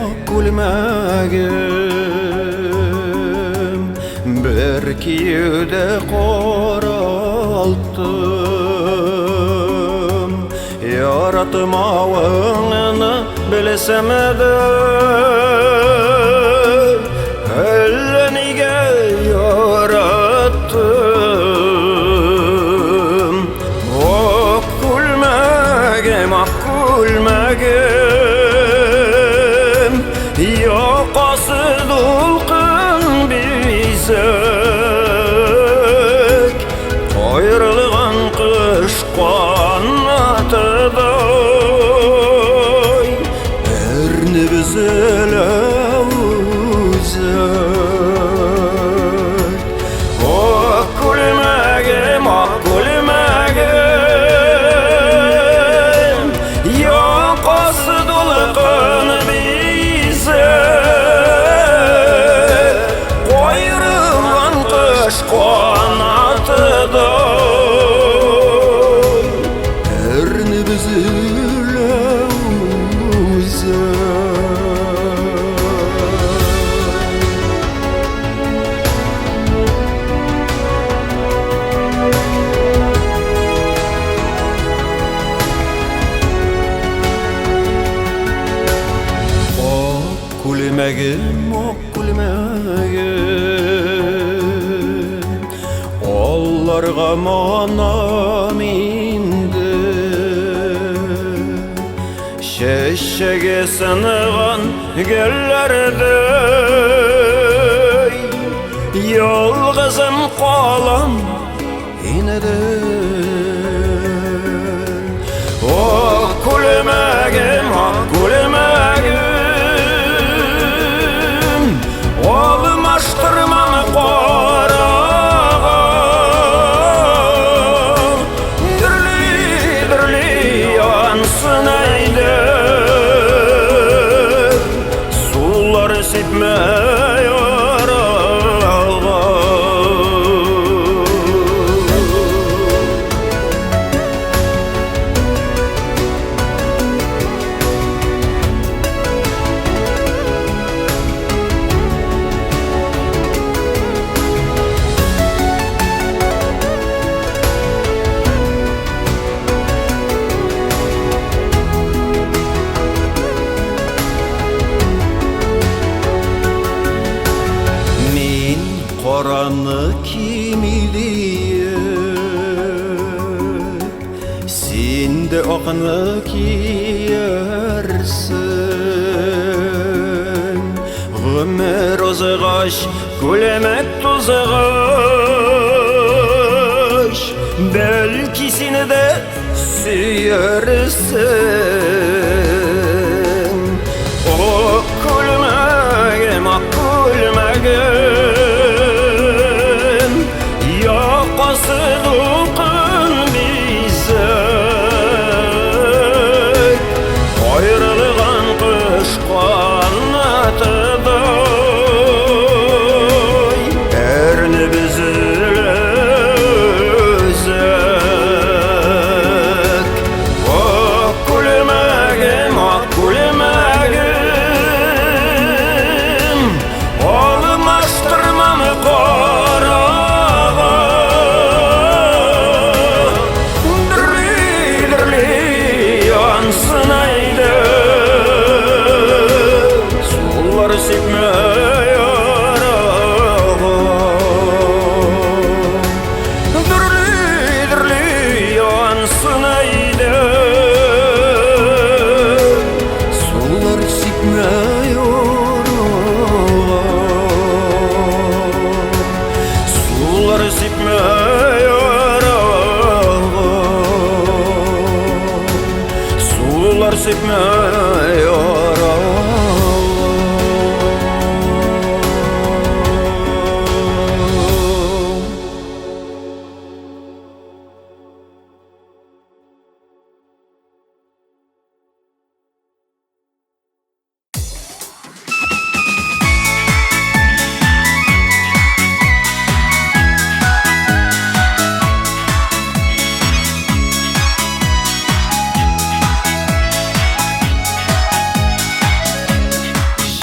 ак күлмәгем, бер киюдә каралттым. Яратмавыңны белсәм дә, әллә нигә яраттым. Ак күлмәгем, ак күлмәгем, якасы дулкын бизәк, каерылган кош канатыдай, әрнеп өзелә үзәк. Ак күлмәгем, ак күлмәгем, якасы дулкын бизәк, каерылган кош канатыдай, әрнеп өзелә үзәк. Ак күлмәгем, ак күлмәгем, Алларга манам инде. Чәчәге сынган гөлләрдәй Ялгызым калам инде. Ак күлмәгем, ак күлмәгем, Алмаштырмам карага. Дөрли-дөрли янсын әйдә, Сулар сипмә ярага. Мин караны кими диеп, Син дә акны киярсең. Гомер узгач, күлмәк тузгач, Бәлки сине дә сөярсең. Ак күлмәгем, ак күлмәгем, Якасы дулкын бизәк, Каерылган кош канатыдай, Әрнеп өзелә үзәк. Ак күлмәгем,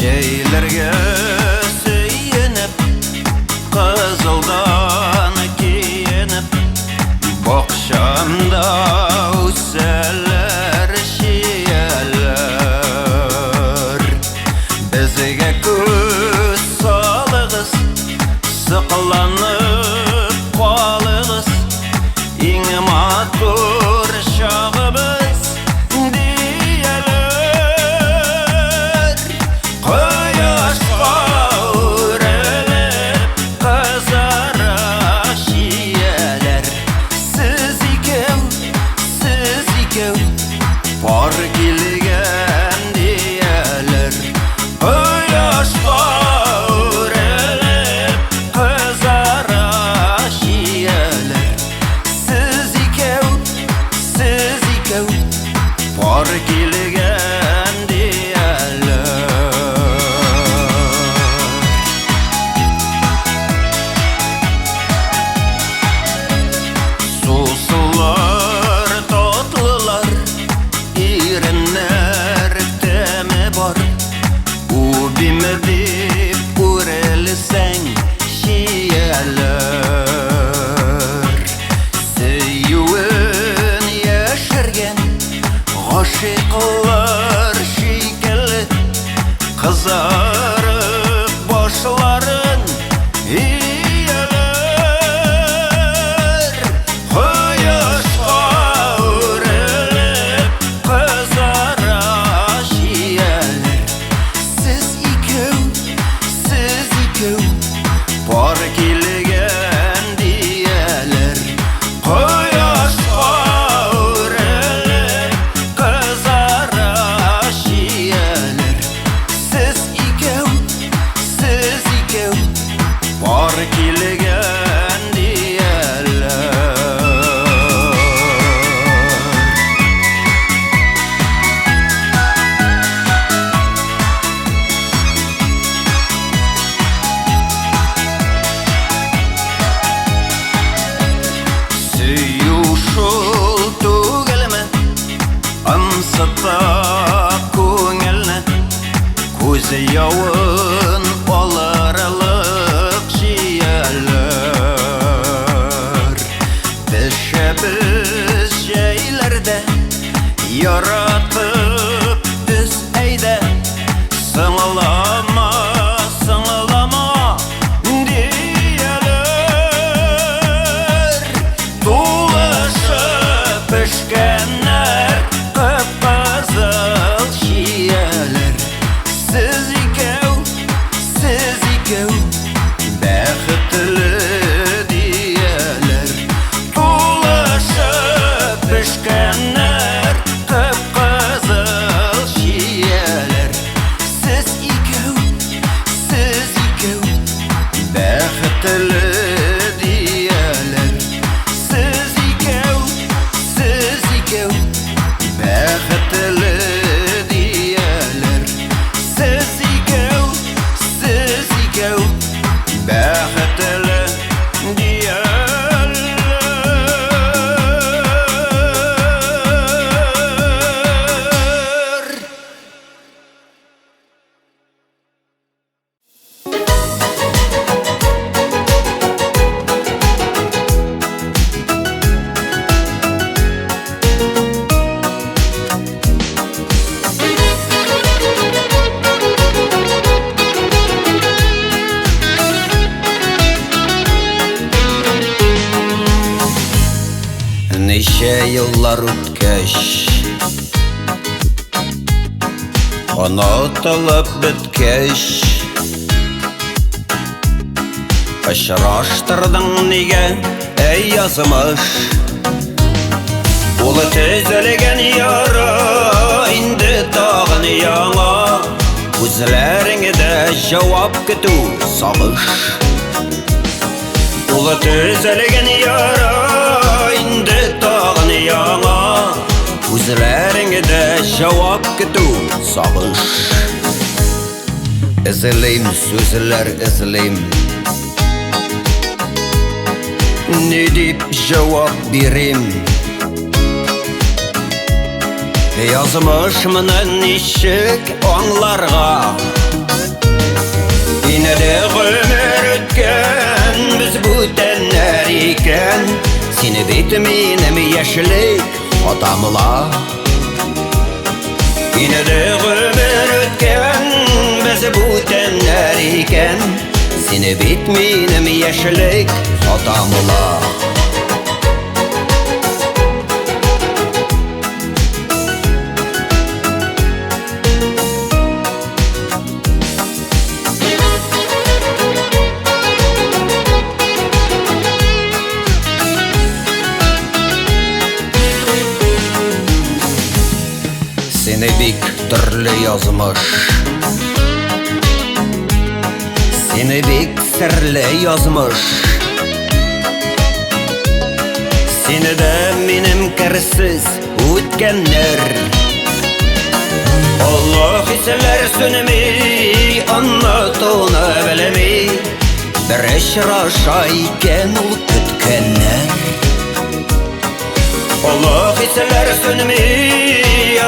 Җәйләргә сөенеп, кызылдан киенеп, бакчамда үсәләр чияләр. Безгә күз салыгыз, сокланып калыгыз, иң матур чагыбыз дияләр. Кояшка үрелеп кызара чияләр. Сез икәү, сез икәү, пар килгән дияләр. Кояшка үрелеп кызара чияләр. Сез икәү, сез икәү, пар килгән дияләр. Сусылар, татлылар, иреннәр тәме бар. Үбим дип үрелсәң чияләр. Сөюен яшергән гашыйклар шикелле, кызарып башларын ияләр. Кояшка үрелеп кызара чияләр. Сез икәү, сез икәү, пар килгән дияләр. Кояшка үрелеп кызара чияләр. Сез икәү, сез икәү, пар килгән дияләр. Сөю шул түгелме, ымсыта күңелне, күз явын алырлык чияләр. Пешәбез җәйләрдә, яратып без әйдә, сыңлама, сыңлама дияләр. Тулышып пешкәннәр кып-кызыл чияләр. Сез икәү, сез икәү, бәхетле дияләр. Тулышып пешкәннәр кып-кызыл чияләр. Сез икәү, сез икәү, бәхетле дияләр. Сез икәү, сез икәү, бәхетле дияләр. Сез икәү, сез икәү, бәхетле дияләр. Ничә еллар үткәч, онытылып беткәч, очраштырдың нигә, әй язмыш? Ул төзелгән яра инде тагын яңа, күзләреңдә җавап көтү сагыш. Ул төзелгән яра инде тагын яңа, күзләреңдә җавап көтү сагыш. Эзлим сүзләр эзлим, ни дип җавап бирим? Язмыш моны ничек аңларга? Сине бит минем яшьлек хатамла. Инде гомер үткән, без бүтәннәр икән. Сине бит минем яшьлек хатамла. Сине бик төрле язмыш, Сине бик серле язмыш. Сине дә минем керсез үткәннәр. Олы хисләр сүнми, онытуны белми. Бер очраша икән ул көткәннәр. Олы хисләр сүнми,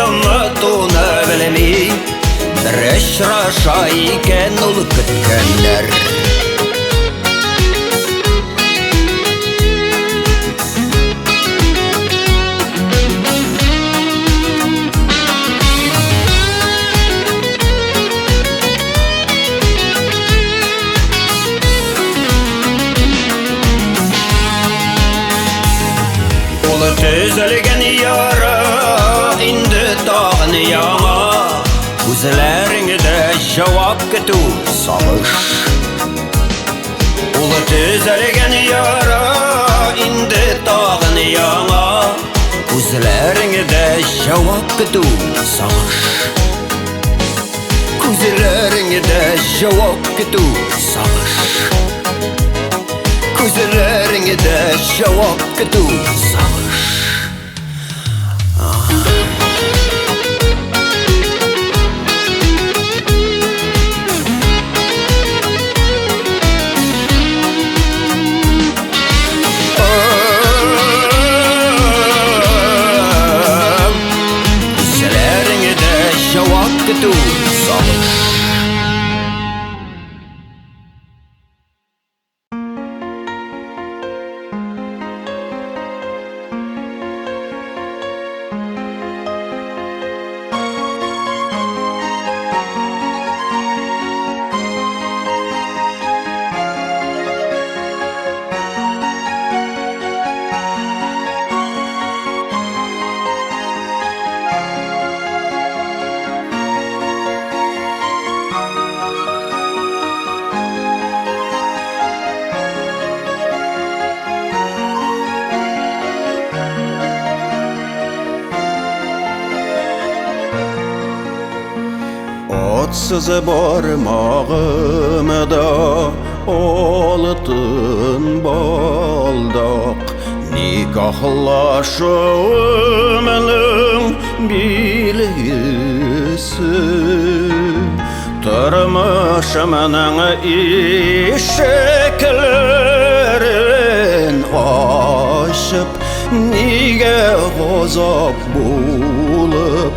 онытуны белми. Бер очраша икән ул көткәннәр. Ул төзелгән яра инде тагын яңа. Күзләреңдә җавап көтү сагыш. Ул төзелгән яра инде тагын яңа. Күзләреңдә җавап көтү сагыш. Күзләреңдә җавап көтү сагыш. Күзләреңдә җавап көтү сагыш. Күзләреңдә җавап көтү сагыш. Атсыз бармагымда алтын балдак, Никахлашуымның билгесе. Тормышымның ишекләрен ачып, нигә газап булып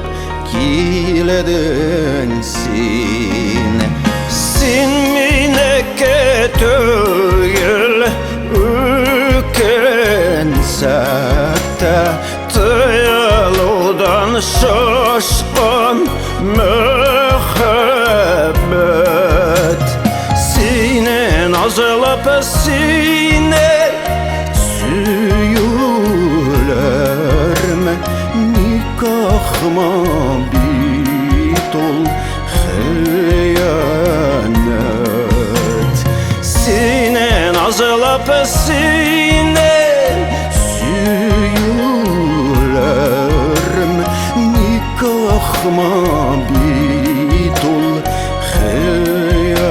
килдең син? Син минеке түгел, үкенсәк тә, тыелудан шашкан мәхәббәт. Сине назлап, сине сөюләрем, никахма бит ул хыянәт. Сине назлап, сине сөюләрем, никахма бит ул хыянәт.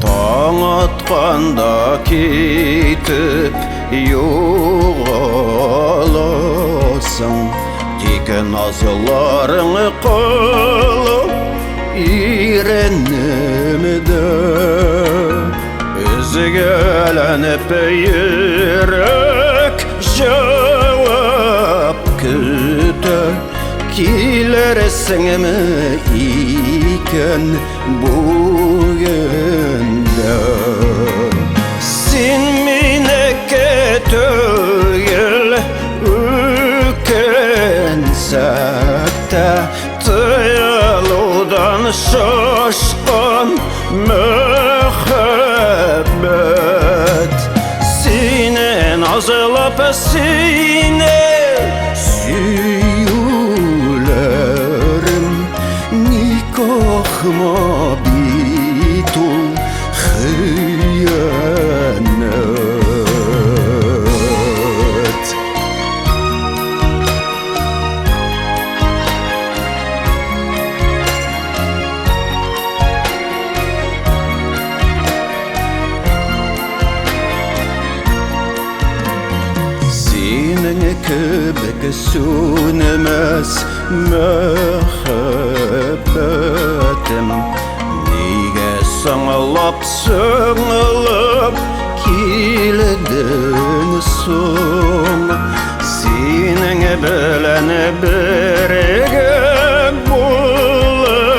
Таң атканда китеп югаласың, тик назларың калып иренемдә. Өзгәләнеп йөрәк җавап көтә, Килерсеңме икән бүген дә? Син минеке түгел, үкенсәк тә, тыелудан шашкан мәхәббәт. Сине назлап, сине сөюләрем, никахма бит ул хыянәт. Синең кебек сүнмәс мәхәббәтем, нигә соңлап, соңлап килдең соң? Синең белән бергә булуымның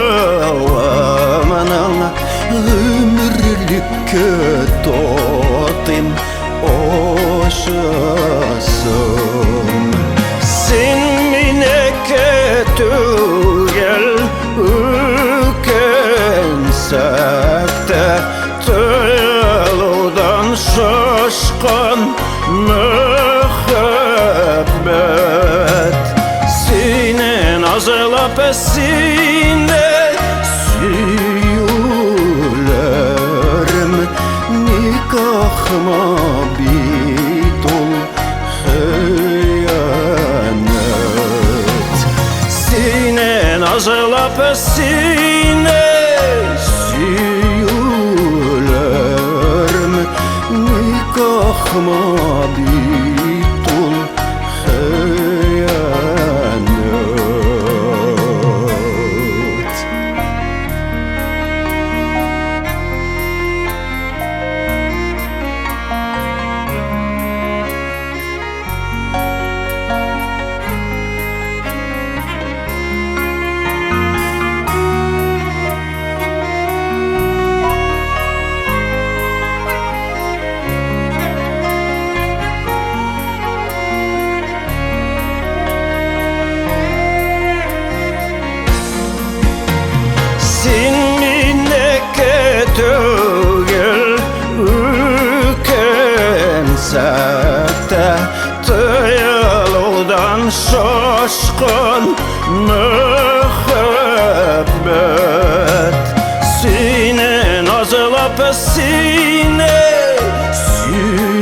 гомерлеккә татыйм ашасын. Син минеке түгел, үкенсәк тә, тыелудан шашкан мәхәббәт. Сине назлап, сине сөюләрем, никахма бит ул хыянәт. Сине назлап, сине сөюләрем, никахма бит ул хыянәт. Син минеке түгел, үкенсәк тә, тыелудан шашкан мәхәббәт. Сине назлап, сине сөюләрем,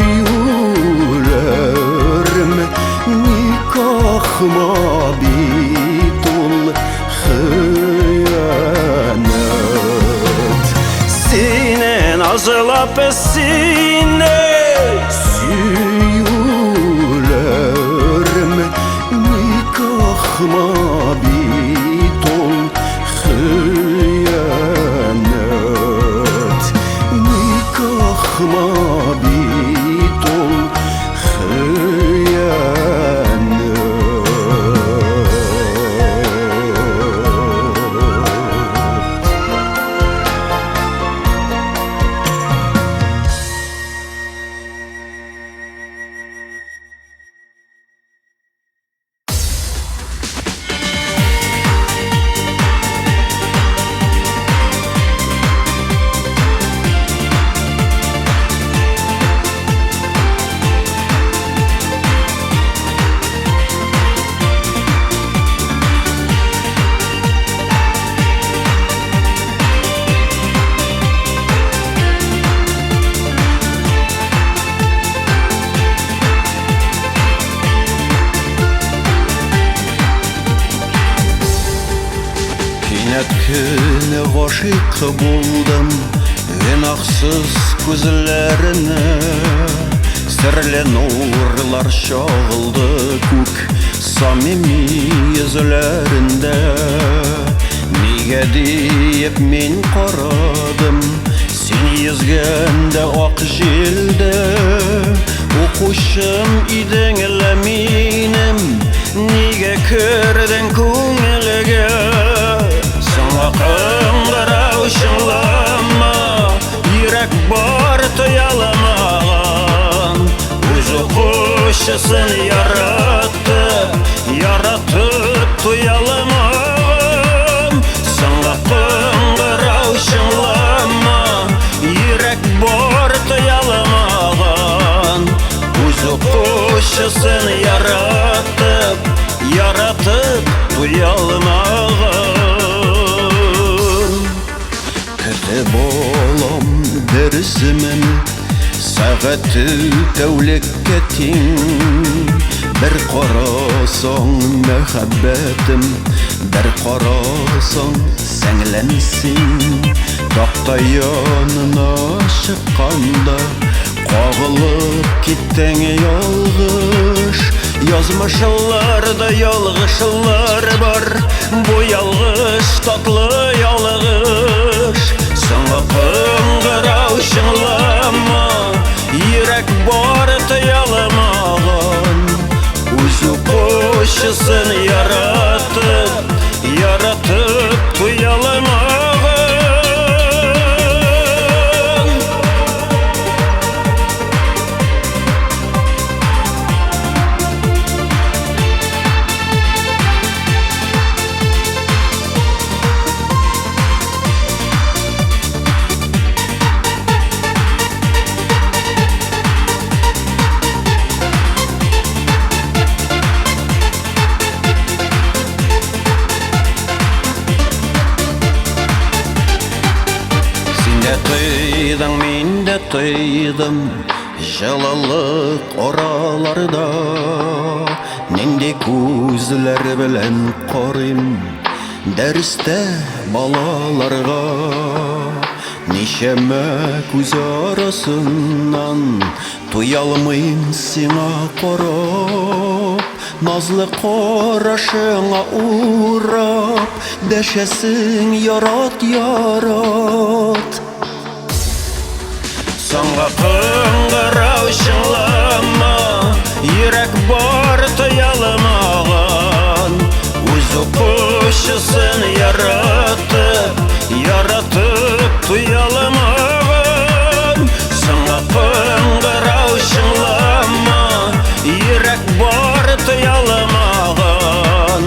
никахма бит ул хыянәт. Сине назлап, сине сөюләрем, никахма бит ул хыянәт. Никахма бит ул хыянәт. Кинәт кенә гашыйк булдым гөнаһсыз күзләренә. Серле нурлар чагылды күк самими йөзләрендә. Нигә диеп мин карадым, син йөзгәндә ак җилдә. Укучым идең лә минем, нигә кердең күңелгә. Соңгы кыңгырау чыңлама, йөрәк бар тояламаган. Үз укучысын яратып, яратып туяламаган. Соңгы кыңгырау чыңлама, йөрәк бар тояламаган. Үз укучысын яратып, яратып туяламаган. Көтеп алам дәресемен, сәгате тәүлеккә тиң. Бер карасаң мәхәббәтем, бер карасаң сеңләнсин. Такта янына чыкканда кагылып киттең ялгыш. Язмышларда ялгышлар бар, бу ялгыш татлы ялгыш. Соңгы кыңгырау чыңлама, йөрәк бар тояламаган. Үз укучысын яратып, яратып туяламаган. Син дә тойдың, мин дә тойдым җылылык араларда. Нинди күзләр белән карыйм дәрестә балаларга. Ничәмә күз арасыннан туялмыйм сиңа карап. Назлы карашыңа урап, дәшәсең ярат, ярат. Соңгы кыңгырау чыңлама, йөрәк бар тояламаган. Үз укучысын яратып, яратып туяламаган. Соңгы кыңгырау чыңлама, йөрәк бар тояламаган.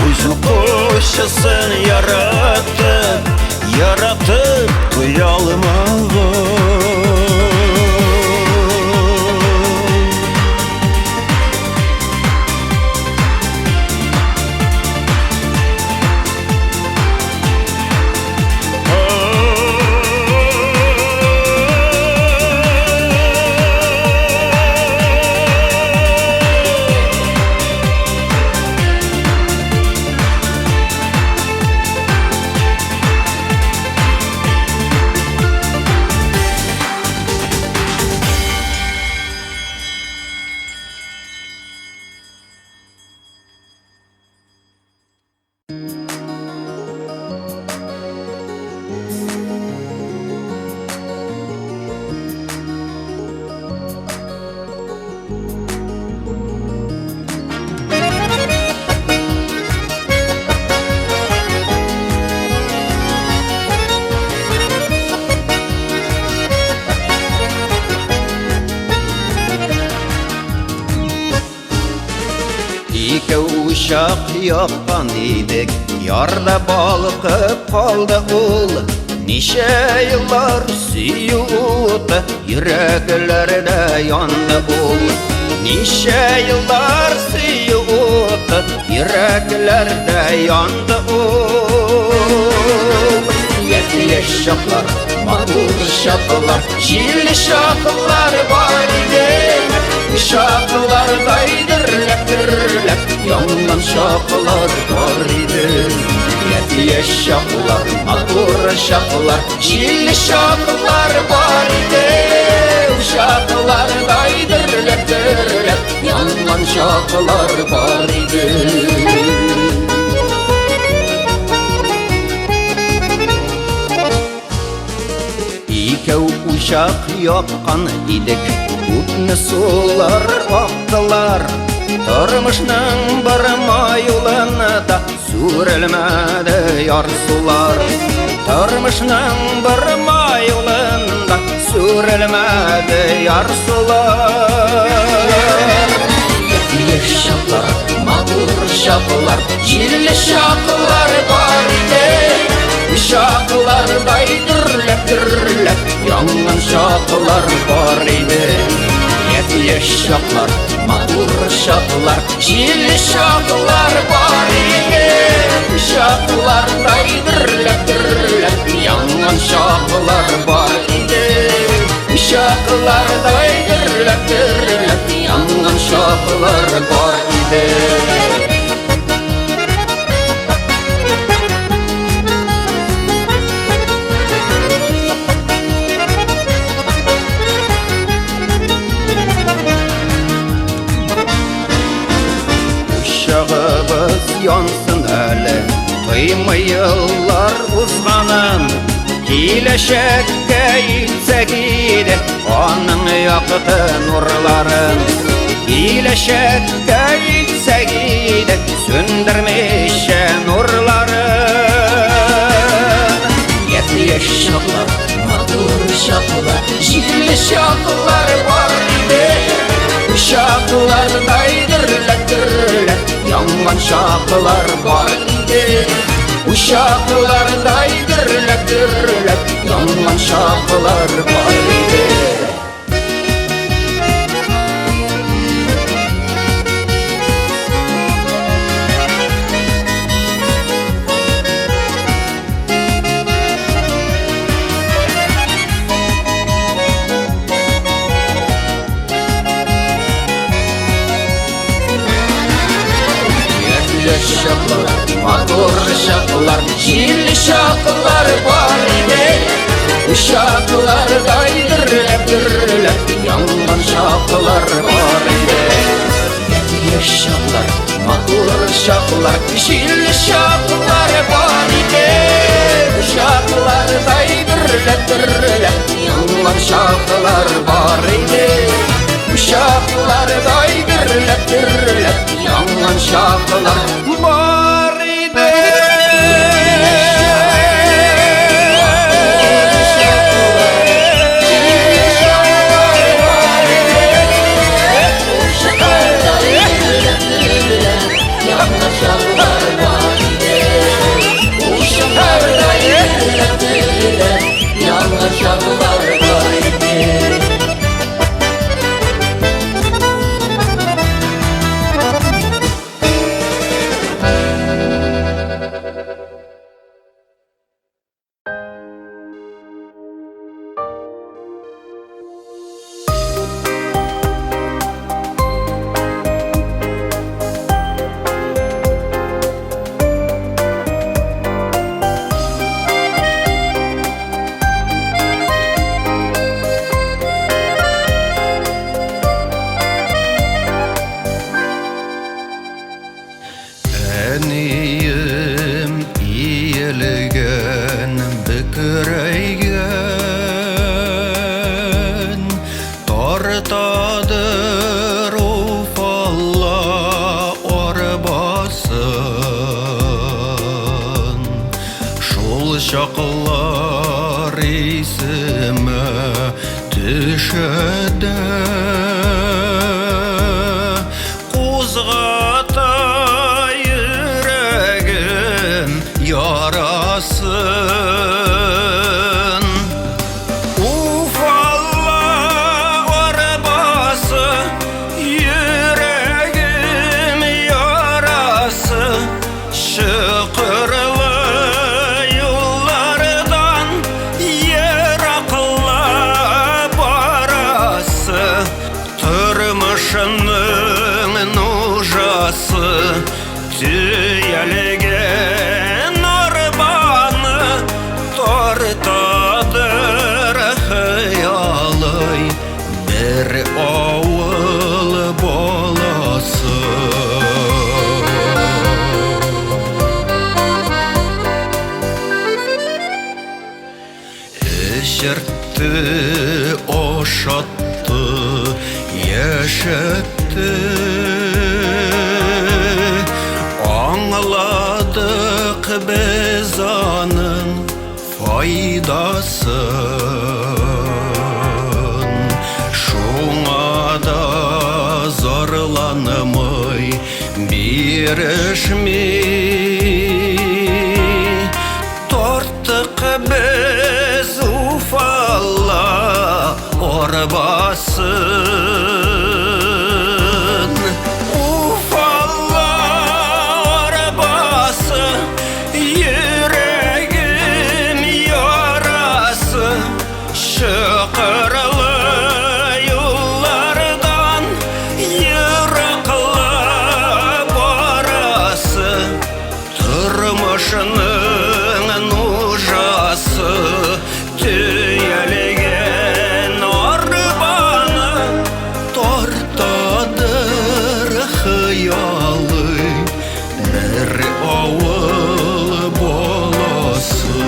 Үз укучысын яратып, яратып туяламаган. Икәү учак яккан идек, ярда балкып калды ул. Ничә еллар сөю уты йөрәкләрдә янды ул. Ничә еллар сөю уты йөрәкләрдә янды ул. Яшь чаклар, матур чаклар, җилле чаклар бар иде. Чаклардай дөрләп, дөрләп янган чаклар бар иде. Яшь чаклар, матур чаклар, җилле чаклар бар иде. Чаклардай дөрләп, дөрләп янган чаклар бар иде. Икәү учак яккан идек, күпме сулар актылар. Тормышның барма юлында сүрелмәде ярсулар. Тормышның барма юлында сүрелмәде ярсулар. Яшь чаклар, матур чаклар, җилле чаклар бар иде. Чаклардай дөрләп-дөрләп янган чаклар бар иде. Яшь чаклар, матур чаклар, җилле чаклар бар иде. Чаклардай дөрләп-дөрләп янган чаклар бар иде. Чаклардай дөрләп-дөрләп янган чаклар бар иде. Учагыбыз янсын әле, тоймый еллар узганын. Киләчәккә илтсәк иде аның якты нурларын. Киләчәккә илтсәк иде сүндермичә нурларын. Яшь чаклар, матур чаклар, җилле чаклар бар иде. Чаклардай дөрләп-дөрләп янган чаклар бар иде. Учаклардай дөрләп-дөрләп янган чаклар бар иде. Яшь чаклар, матур чаклар, җилле чаклар бар иде. Чаклардай дөрләп-дөрләп янган чаклар бар иде. Яшь чаклар, матур чаклар, җилле чаклар бар иде. Чаклардай дөрләп-дөрләп янган чаклар бар иде. Чаклардай дөрләп-дөрләп янган чаклар бар иде. Чаклар бар иде. Әнием иелгән, бөкрәйгән, тартадыр уфалла арбасын. Шул чаклар исемә төшә дә, кузгата йөрәгем ярасын. Уфалла арбасы, йөрәгем ярасы, чокырлы юллардан ераклап барасы, тормышының нужасы төялгән арбаны тартадыр хыялый бер авыл баласы. Эчертте, ашатты, яшәтте. Аңладык без аның файдасын. Шуңа да зарланмый бирешми. Тарттык без уфалла арбасын. Уфалла арбасы, йөрәгем ярасы, чокырлы юллардан ераклы барасы, тормышның нужасы төялгән арбаны тартадыр хыялый бер авыл баласы.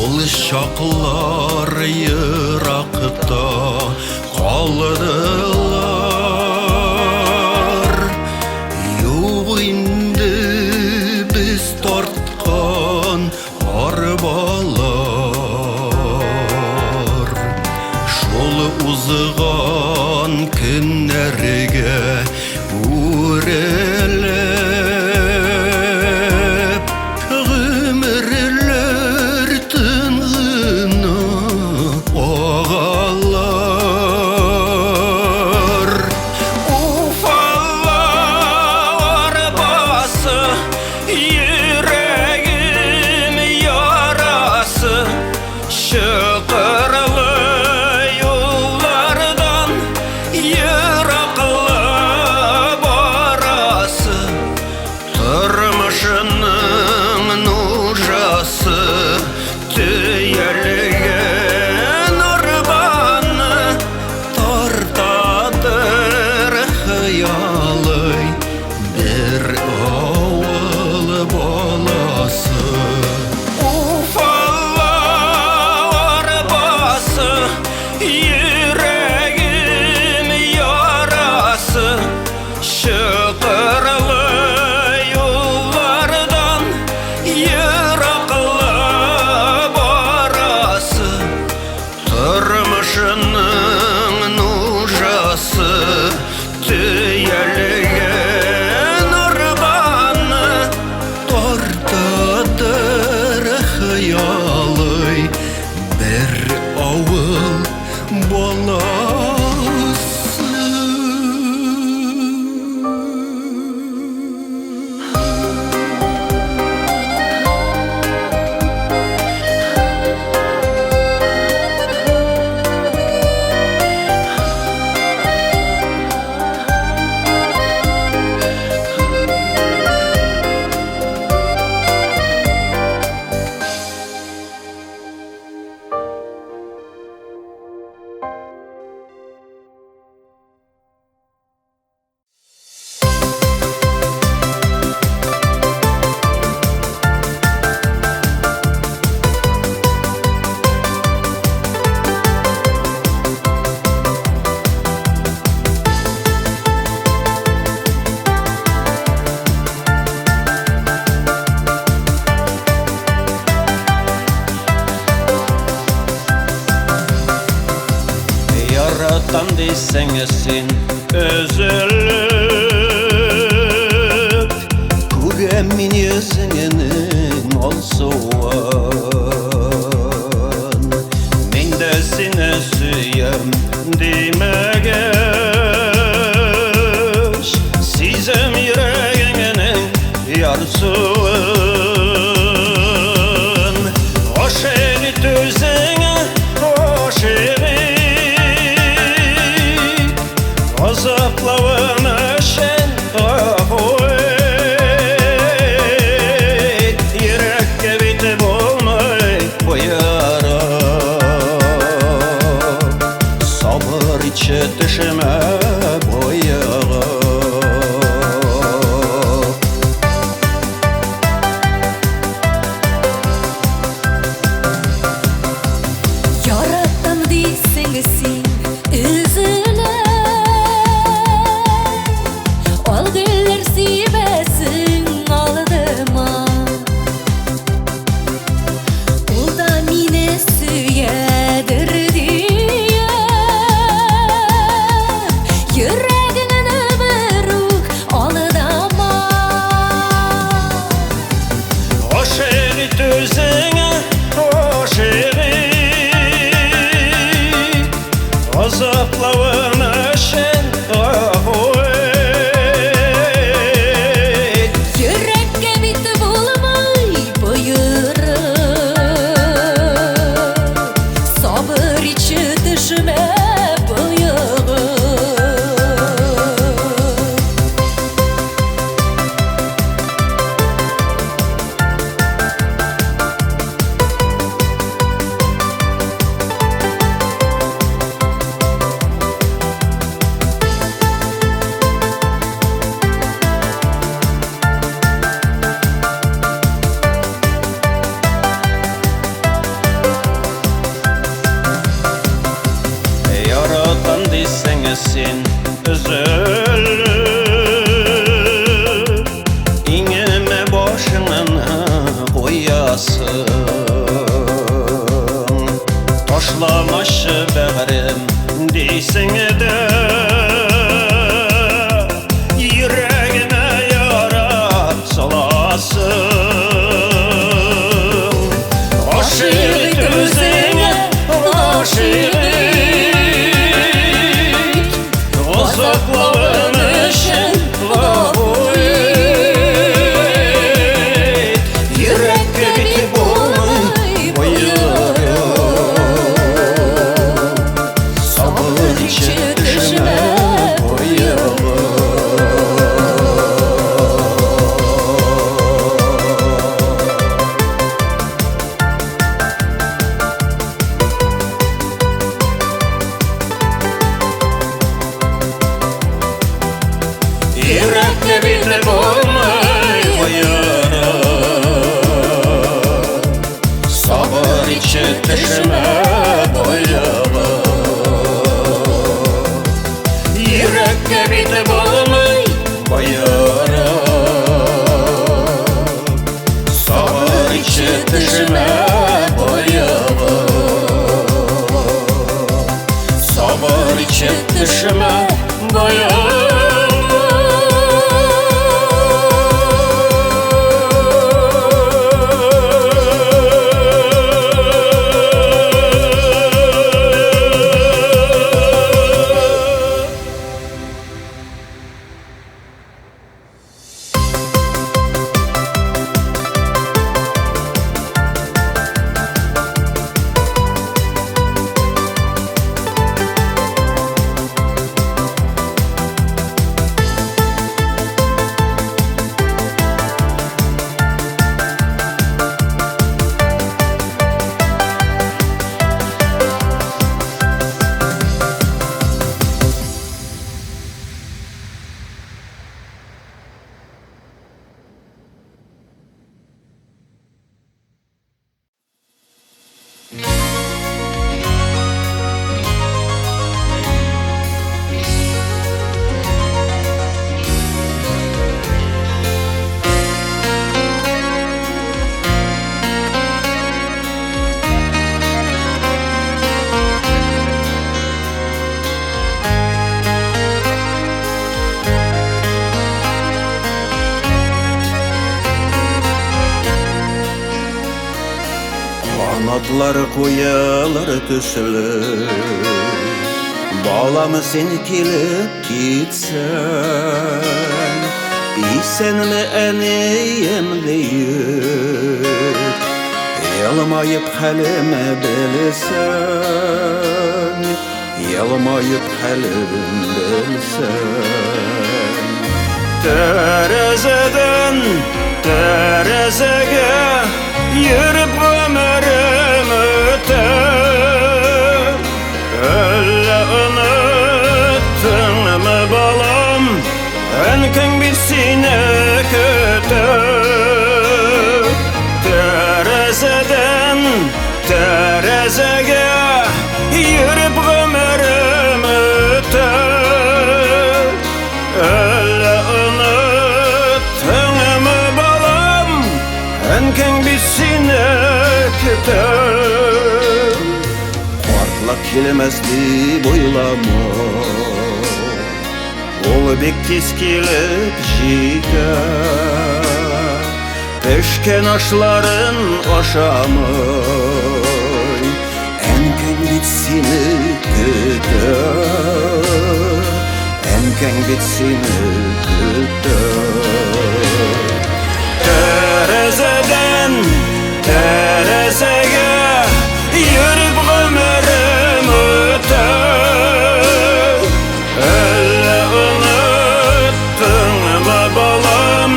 Ул чаклар еракта калдылар. Юк инде без тарткан арбалар. Шул узган көннәргә үрелеп, гомерләр тын гына агалар. Уфалла арбасы, йөрәгем ярасы, чокырлы юллардан ераклы барасы, тормышның нужасы төялгән арбаны тартадыр хыялый бер авыл баласы. Уфалла арбасы, йөрәгем ярасы, чокырлы юллардан ераклы барасы, тормышның нужасы төялгән арбаны тартадыр хыялый бер авыл баласы. Яратам дисең син өзелеп, Күрәм мин йөзеңнең алсуын. Мин дә сине сөям димәгәч, сизәм йөрәгеңнең ярсуын. Гашыйк ит үзеңә, гашыйк ит, газаплавым өчен гафу ит. Йөрәккә бит булмый Син өзелеп, иңемә башыңны куясың. Ташламашы бәгърем дисең дә, йөрәгемә яра саласың. Гашыйк ит үзеңә, гашыйк ит, газаплавым өчен гафу ит. Йөрәккә бит булмый боерып, сабыр итче төшмә боерып. Йөрәккә бит булмый боерып, сабыр итче төшмә боерып. Йөрәккә бит булмый боерып, сабыр итче төшмә боерып. Сабыр итче төшмә боерып. Канатлар куялар төсле, балам, син килеп китсәң, исәнме, әнием диеп, елмаеп хәлем белсәң, елмаеп хәлем белсәң. Тәрәзәдән тәрәзәгә йөреп гомерем үтә. Әллә оныттыңмы, балам, әнкәң бит сине көтә. Тәрәзәдән тәрәзәгә йөреп гомерем үтә. Әллә оныттыңмы, балам, әнкәң бит сине көтә. Картлык килмәс дип уйлама, ул бик тиз килеп җитә. Пешкән ашларын ашамый, әнкәң бит сине көтә. Әнкәң бит сине көтә. Тәрәзәдән тәрәзәгә йөреп гомерем үтә. Әллә оныттыңмы, балам,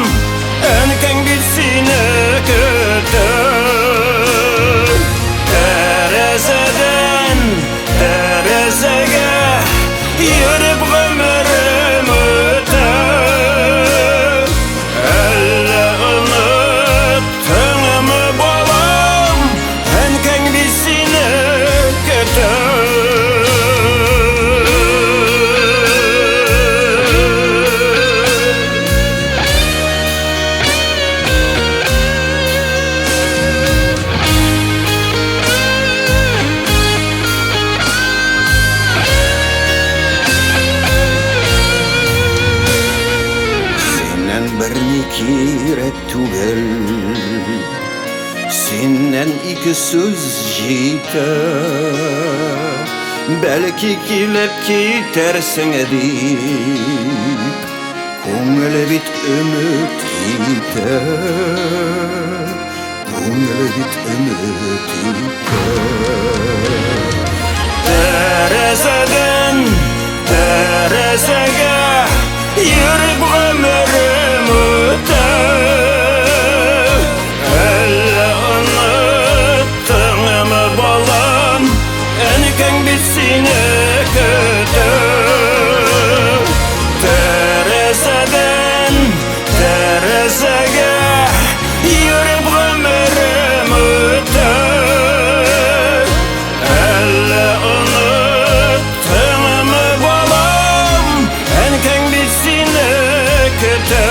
әнкәң бит сине көтә. Тәрәзәдән тәрәзәгә йөреп гомерем үтә. Бер-ике сүз җитә. Бәлки килеп китәрсең дип, күңел бит өмет итә. Күңел бит өмет итә. Тәрәзәдән тәрәзәгә йөреп гомерем үтә. Әллә оныттыңмы, балам, әнкәң бит сине көтә. Тәрәзәдән тәрәзәгә йөреп гомерем үтә. Әллә оныттыңмы, балам, әнкәң бит сине көтә.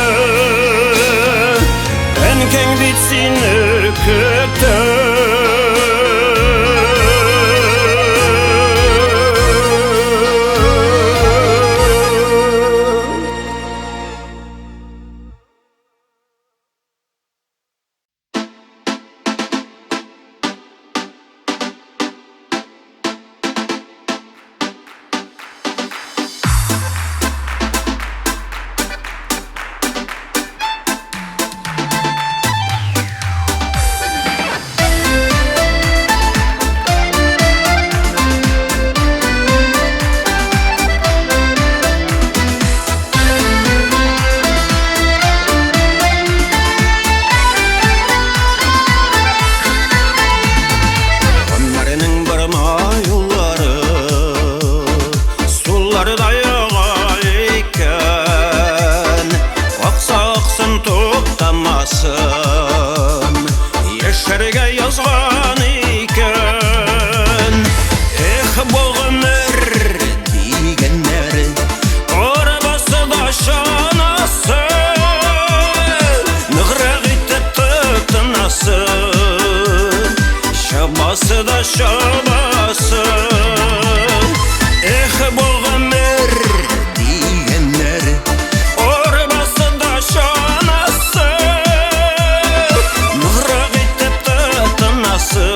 Әнкәң бит сине көтә. Гомернең борма юллары суларда яга икән. Акса аксын, туктамасын, яшәргә язган икән. Эх, бу гомер дигәннәр, арбасы да чанасы, ныграк итеп тотынасы, чабасы да чабасы. Эх, бу гомер дигәннәр, Арбасы да чанасы, ныграк итеп тотынасы,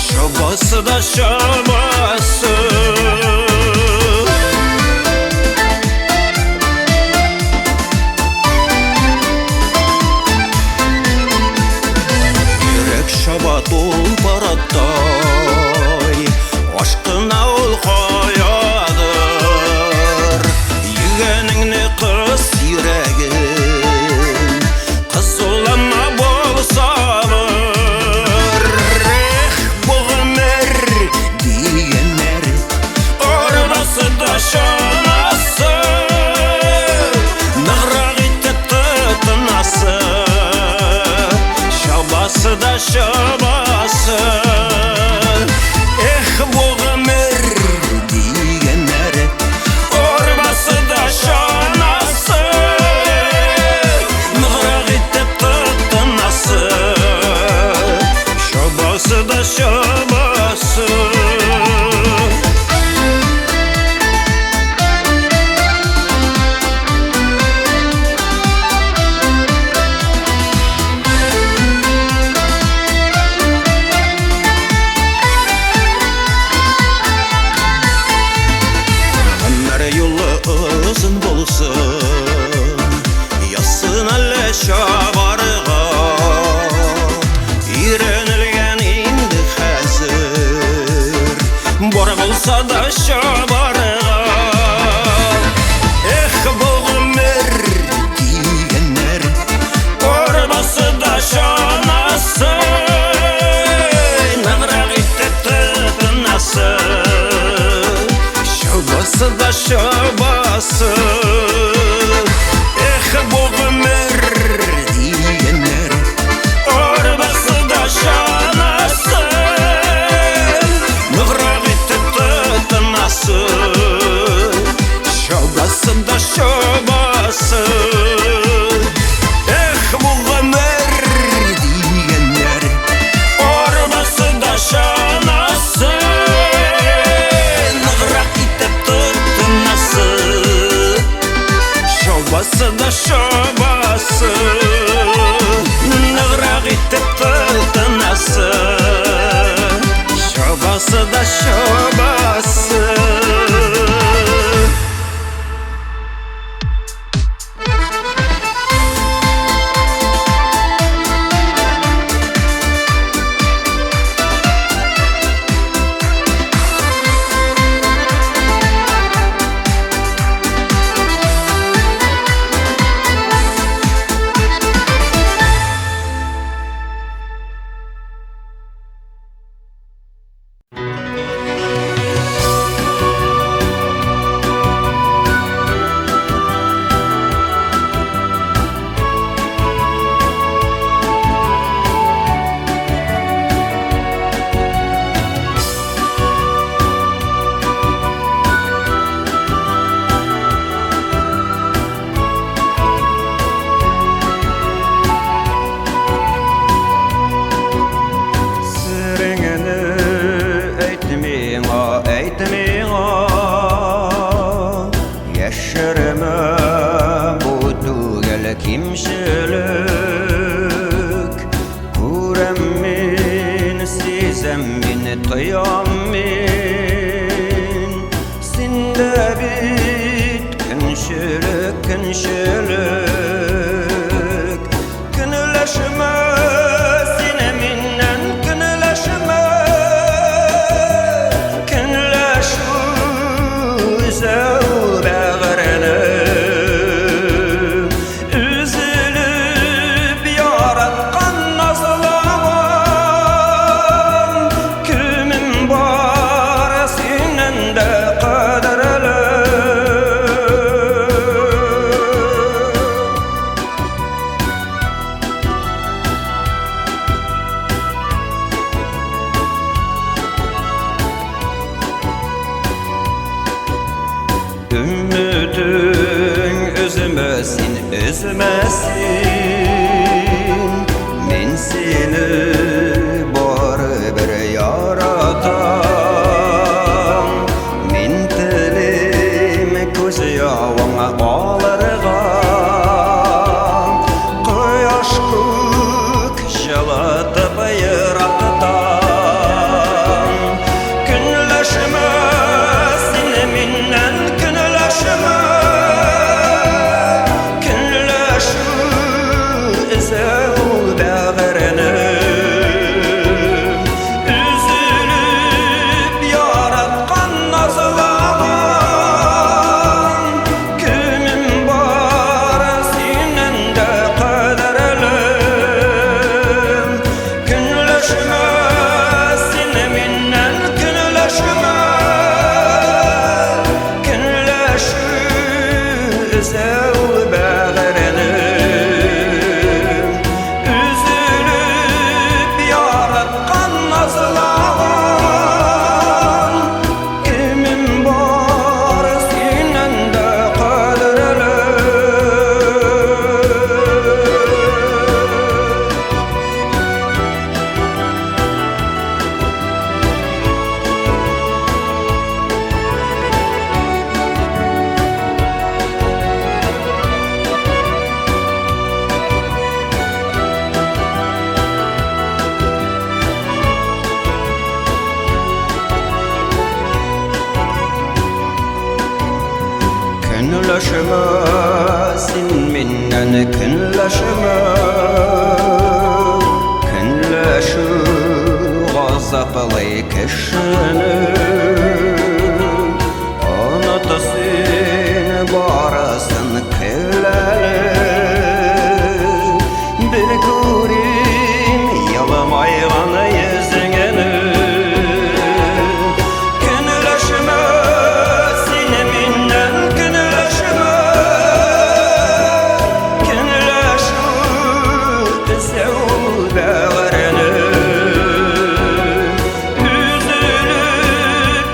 чабасы да чабасы. Йөрәк чаба тулпараттай, ашкына ул каядыр. Йөгәнеңне кыс, йөрәгем, кысулама, бул сабыр. Эх, бу гомер дигәннәр, Арбасы да чанасы, ныграк итеп тотынасы, чабасы да чабасы. Эх, бу гомер дигәннәр, Арбасы да чанасы, ныграк итеп тотынасы, чабасы да чабасы. Гомер юлы озын булсын, язсын әле чабарга. Өйрәнелгән инде хәзер, бар булса да чабарга. Эх, бу гомер дигәннәр, Арбасы да чанасы, ныграк итеп тотынасы, чабасы да чабасы. Эх, бу гомер дигәннәр, Арбасы да чанасы, ныграк итеп тотынасы, чабасы да чабасы. Эх, бу гомер дигәннәр, Арбасы да чанасы, ныграк итеп тотынасы, чабасы да чабасы. Ныграк итеп тотынасы. да чабасы. Сереңне әйт миңа, әйт миңа, яшермә, бу түгел кимчелек. Күрәм мин, сизәм мин, тоям мин, синдә бит көнчелек, көнчелек. Көнләшмә син миннән, көнләшмә, көнләшү өзәү бәгырьне. Өзелеп яраткан назлавың, кемем бар синнән дә кадерле. Үмітің үзмәсін, үзмәсін, мин сине барыбер яратам. Мин телим күз явың алырга, кояш күк җылытып ерактан. Көнләшмә син миннән, көнләшмә, көнләшү өзәү бәгырьне. Өзелеп яраткан назлавың, кемем бар синнән дә кадерле. Көнләшмә син миннән, көнләшмә, көнләшү өзәү бәгырьне. Өзелеп яраткан назлавың, кемем бар синнән дә кадерле. Көнләшмә син миннән, көнләшмә, көнләшү газаплый кешене. Оныт син барысын, көл әле, бер күрим елмайган йөзеңне. Көнләшмә син миннән, көнләшмә, көнләшү өзәү бәгырьне. Өзелеп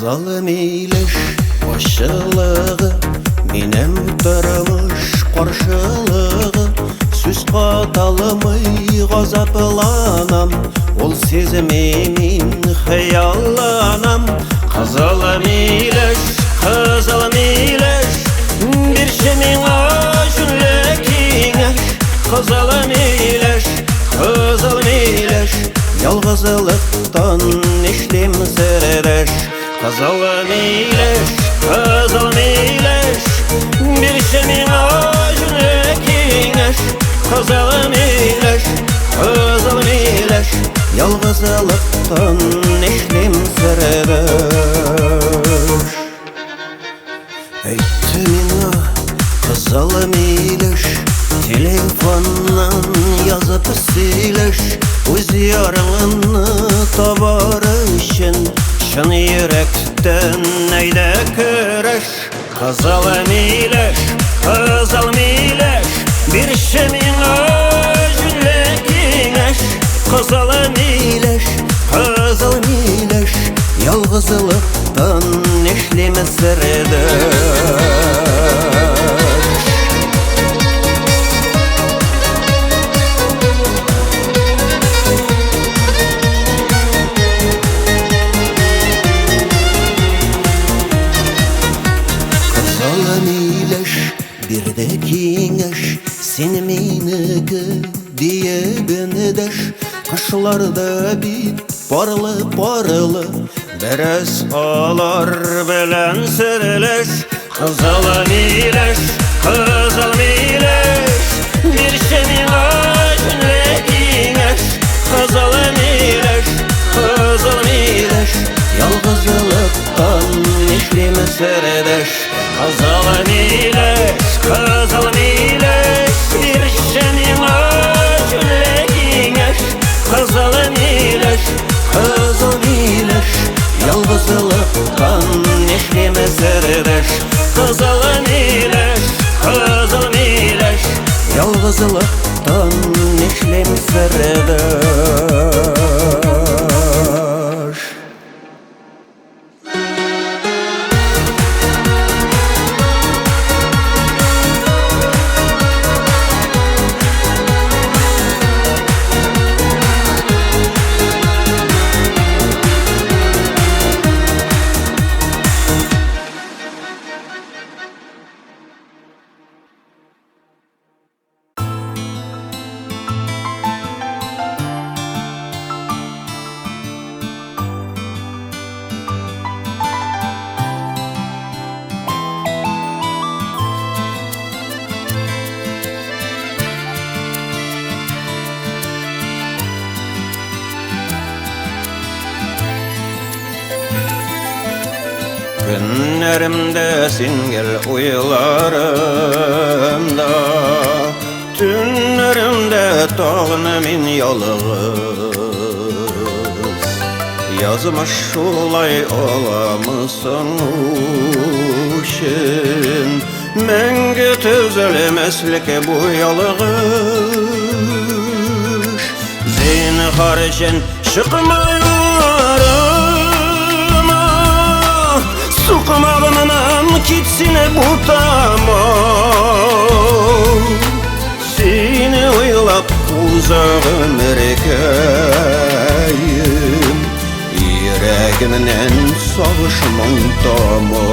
Кызыл милеш ачылыгы, минем тормыш каршылыгы. Сүз каталмый газапланам, ул сизми мин хыялланам. Кызыл милеш, кызыл милеш, бирче миңа җүнле киңәш. Кызыл милеш, кызыл милеш, ялгызлыктан нишлим сердәш. Кызыл милеш, кызыл милеш, бирче миңа җүнле киңәш. Кызыл милеш, кызыл милеш, ялгызлыктан нишлим сердәш. Әйтте миңа кызыл милеш, телефоннан язып сөйләш, үз ярыңны табар өчен чын йөрәктән әйдә көрәш. Кызыл милеш, кызыл милеш, бирче миңа җүнле киңәш. Кызыл милеш, кызыл милеш, ялгызлыктан нишлим сердәш. Кызыл милеш, бирде киңәш, син минеке диеп эндәш. Кышларда бит парлы-парлы, бераз алар белән серләш. Кызыл милеш, кызыл милеш, бирче миңа җүнле киңәш. Кызыл милеш, кызыл милеш, ялгызлыктан нишлим сердәш. Кызыл милеш, кызыл милеш, бирче миңа җүнле киңәш. Кызыл милеш, кызыл милеш, ялгызлыктан нишлим сердәш. Кызыл милеш, кызыл милеш, ялгызлыктан нишлим сердәш. Көннәремдә син гел уйларымда, төннәремдә тагын мин ялгыз. Язмыш шулай аламы соң үчен, мәңге төзәлмәслек бу ялгыш. Зинһар өчен чыкма юлларыма, сукмагымнан китсен бутама. Сине уйлап уза гомеркәем, йөрәгемнән сагыш моң тама.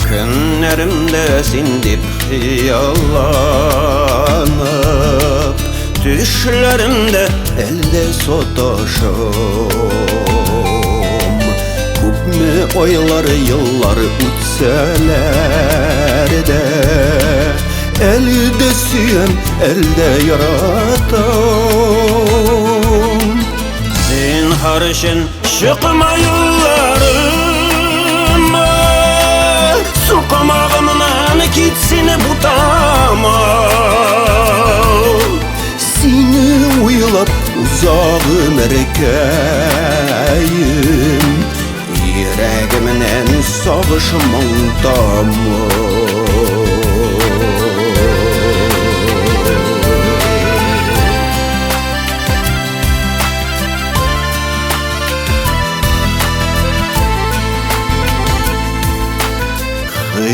Көннәремдә син дип хыялланып, төшләремдә әлдә саташам. Күпме айлар, еллар үтсәләр дә, әле дә сөям, әле дә яратам. Зинһар өчен чыкма юлларыма, сукмагымнан китсен бутама. Сине уйлап уза гомеркәем, йөрәгемнән сагыш моң тама.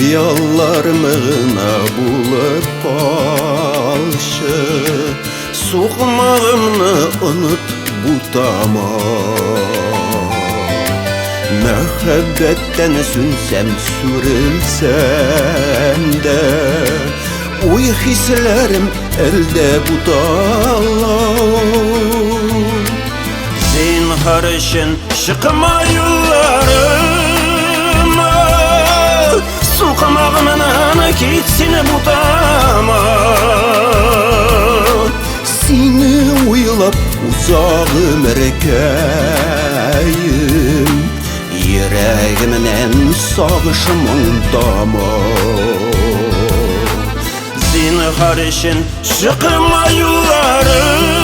Хыялларым гына булып калчы. Сукмагымны оныт, бутама. Мәхәббәттән сүнсәм, сүрелсәм дә, Уй хисләрем әлдә бутала. Зинһар өчен чыкма юлларыма, Сукмагымнан кит син, бутама. Сине уйлап уза гомеркәем, Йөрәгемнән сагыш моң тама. Зинһар өчен чыкма юлларыма,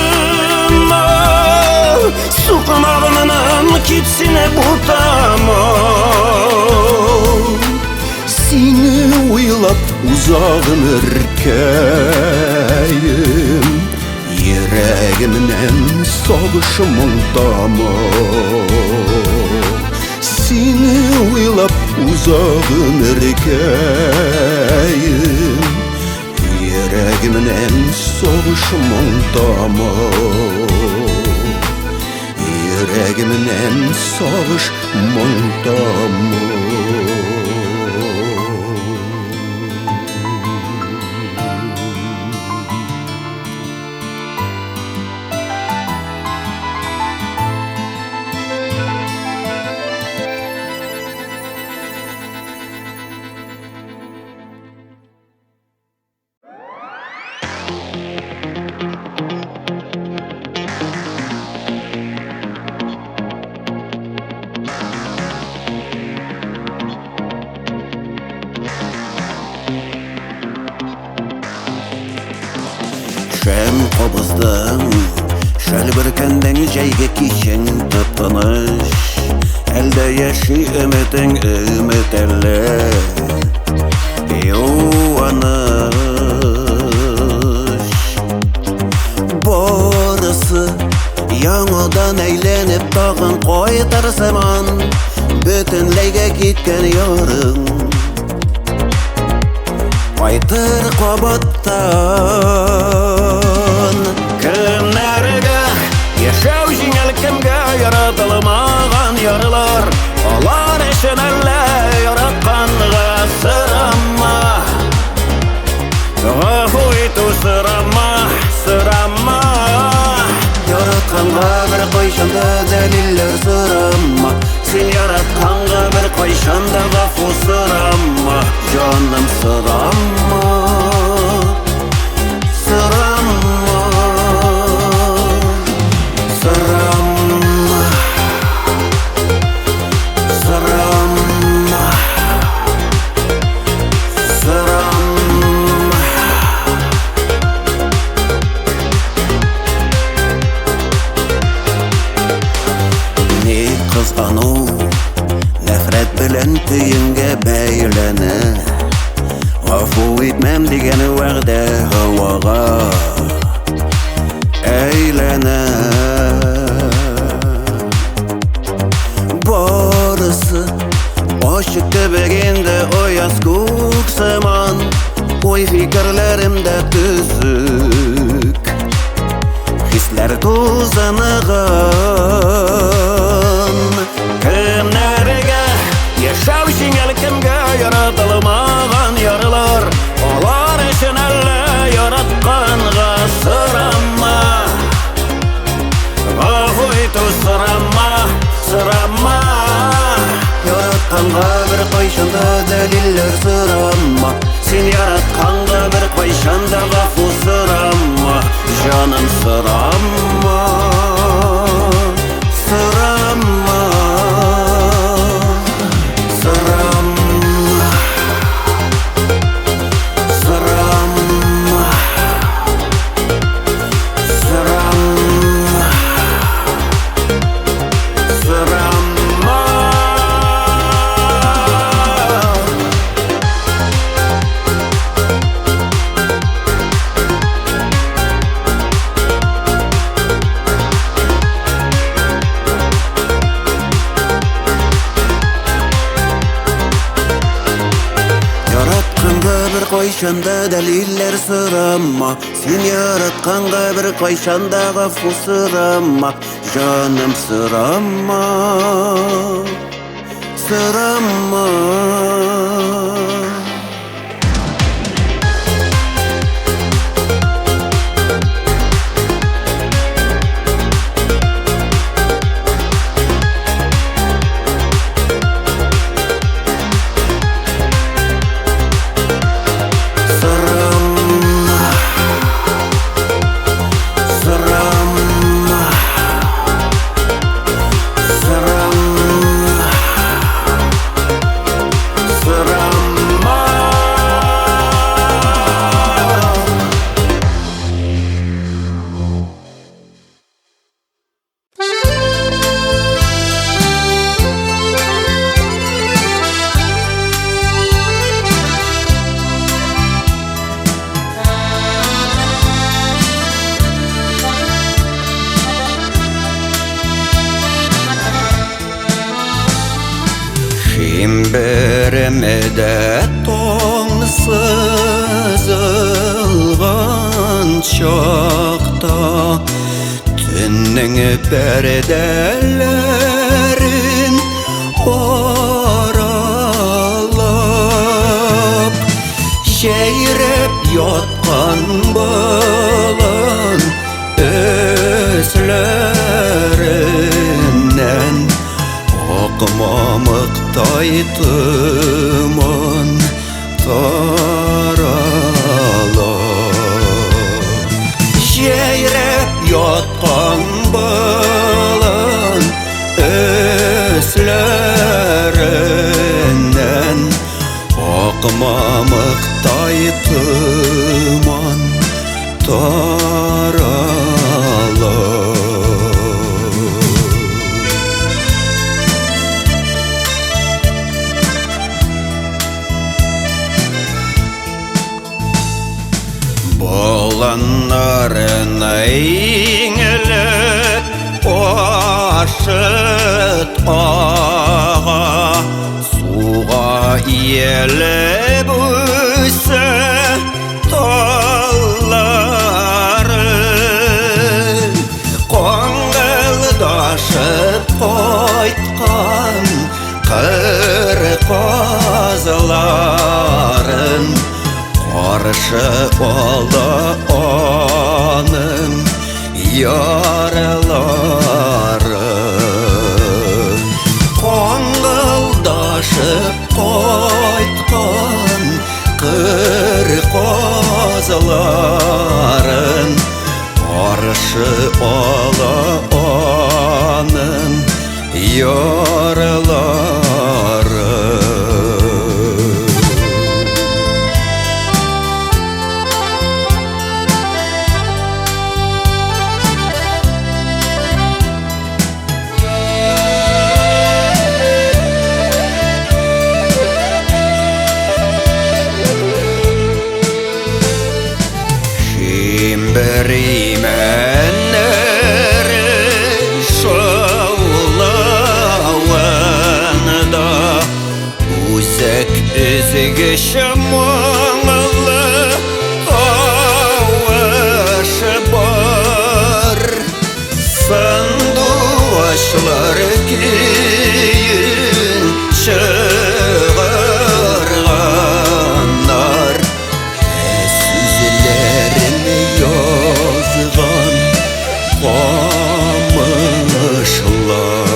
Сукмагымнан кит син, бутама. Сине уйлап уза гомеркәем, Йөрәгемнән сагыш моң тама. Сине уйлап уза гомеркәем, Йөрәгемнән сагыш моң тама. Йөрәгемнән сагыш моң тама. Шәм кабыздың, шәл бөркәндең, җәйге кичең тып-тыныч. Әлдә яши өметең, өмет әллә юаныч. Барысы яңадан әйләнеп тагын кайтыр сыман, бөтенләйгә киткән ярың кайтыр кабаттан. Кемнәргә яшәү җиңел, кемгә яратылмаган ярлар, Алар өчен әллә яратканга сорама, Гафу итү сорама, сорама. Яратканга бер кайчан да дәлилләр сорама, Син яратканга бер кайчан да гафу сорама, Җаным, сорама, сорама, сорама, сорама, сорама. Ни кызгану, нәфрәт белән төенгә бәйләнә, Гафу итмәм дигән вәгъдә һавага әйләнә. Барысы ачык кебек инде, аяз күк сыман, Уй фикерләрем дә төзек, хисләр тузыныган. Кемнәргә яшәү җиңел, кемгә яратылмаган ярлар, Алар өчен әллә яратканга сорама, Гафу итү сорама, сорама. Яратканга бер кайчан да дәлилләр сорама, Син яратканга бер кайчан да гафу сорама, Җаным, сорама, сорама, сорама, сорама, сорама, сорама. кайчан да дәлилләр сорама. Син яратканга бер кайчан да гафу сорама. Җаным, сорама, сорама. Сорама, сорама, сорама, сорама. Шимберемдә таң сызылган чакта, төннең пәрдәләрен аралап, җәйрәп яткан болын өсләреннән ак мамыктай томан тарала. Җәйрәп яткан болын өсләреннән ак мамыктай томан тарала. Болыннарны иңелеп Ашыт ага, суга иелеп үсә таллары. Каңгылдашып кайткан кыр казларын каршы алды аның яралары. Каңгылдашып кайткан кыр казларын каршы ала аның яралары. Шимбер имәннәре шаулавында үзәк өзгеч моңлы тавыш бар. Сандугачлар көен чыгарганнар, сүзләрен язган камышлар.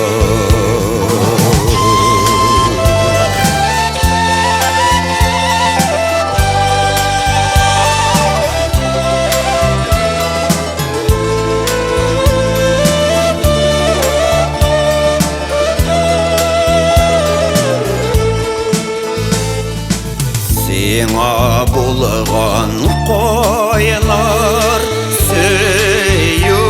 Сиңа булган кайнар сөю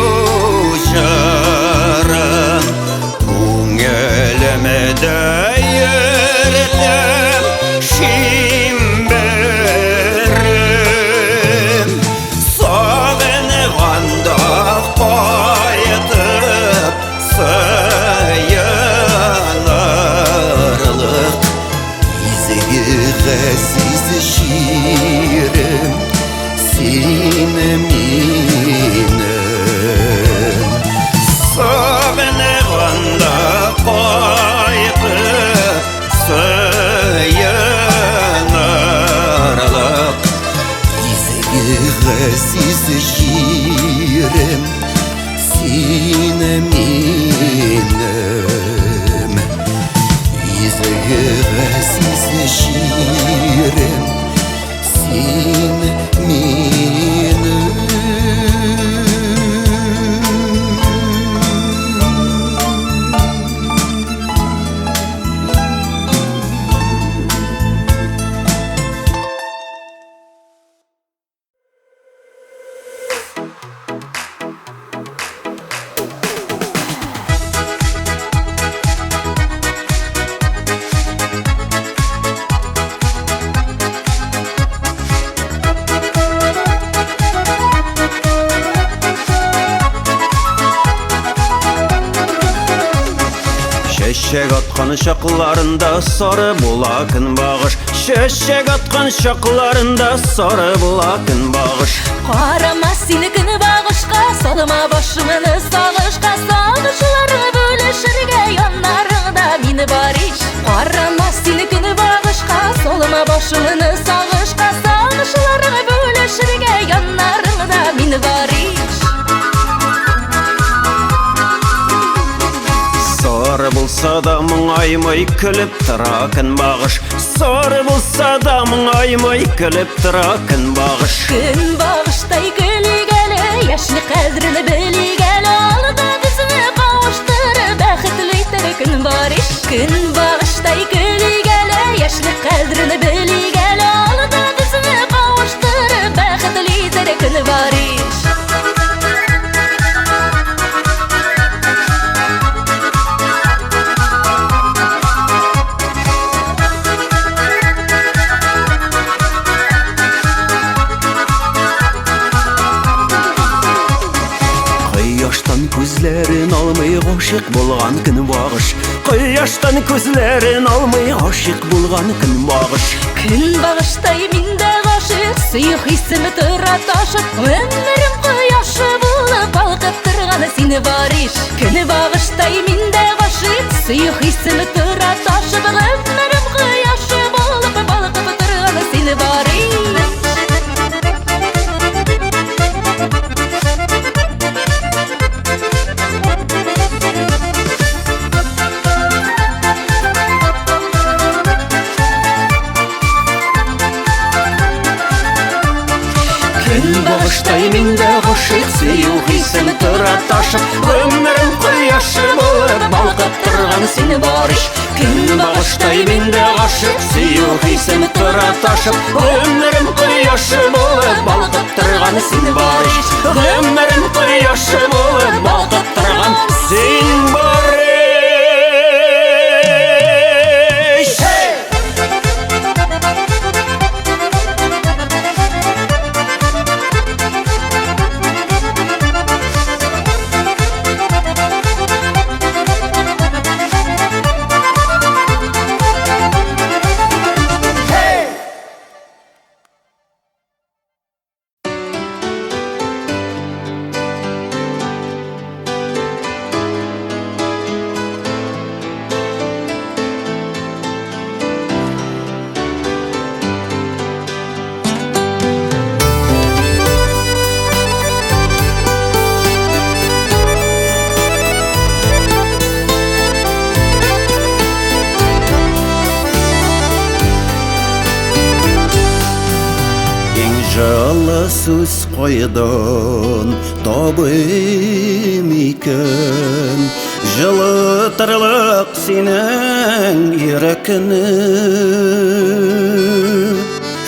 Син минем изге газиз җирем, син минем. Чәчәк аткан чакларында сары була көнбагыш. Чәчәк аткан чакларында сары була көнбагыш. Карама сине көнбагышка, салма башымны сагышка, сагышларыңны бүлешергә яннарыңда мин бар ич. Карама сине көнбагышка, салма башымны сагышка, сагышларыңны бүлешергә яннарыңда мин бар ич. Сары булса да моңаймый көлеп тора көнбагыш. Сары булса да моңаймый көлеп тора көнбагыш. Көнбагыштай көлик әле, яшьлек кадерен белик әле, алда безне кавыштырып бәхетле итәр көн бар ич. Көнбагыштай көлик әле, яшьлек кадерен белик әле, алда безне кавыштырып бәхетле итәр көн бар ич. Кояштан күзләрен алмый гашыйк булган көнбагыш. Кояштан күзләрен алмый гашыйк булган көнбагыш. Көнбагыштай мин дә гашыйк, сөю хисем тора ташып, гомерем кояшы булып балкып торган син бар ич. Көнбагыштай мин дә гашыйк, сөю хисем тора ташып, гомерем кояшы булып балкып торган син бар ич. Көнбагыштай мин дә гашыйк, сөю хисем тора ташып, гомерем кояшы булып балкып торган син бар ич. Көнбагыштай мин дә гашыйк, сөю хисем тора ташып, гомерем кояшы булып балкып торган син бар ич. Гомерем кояшы булып балкып торган син бар ич. Жылы сүз кайдан табыйм икән, жылытырлык синең йөрәкне.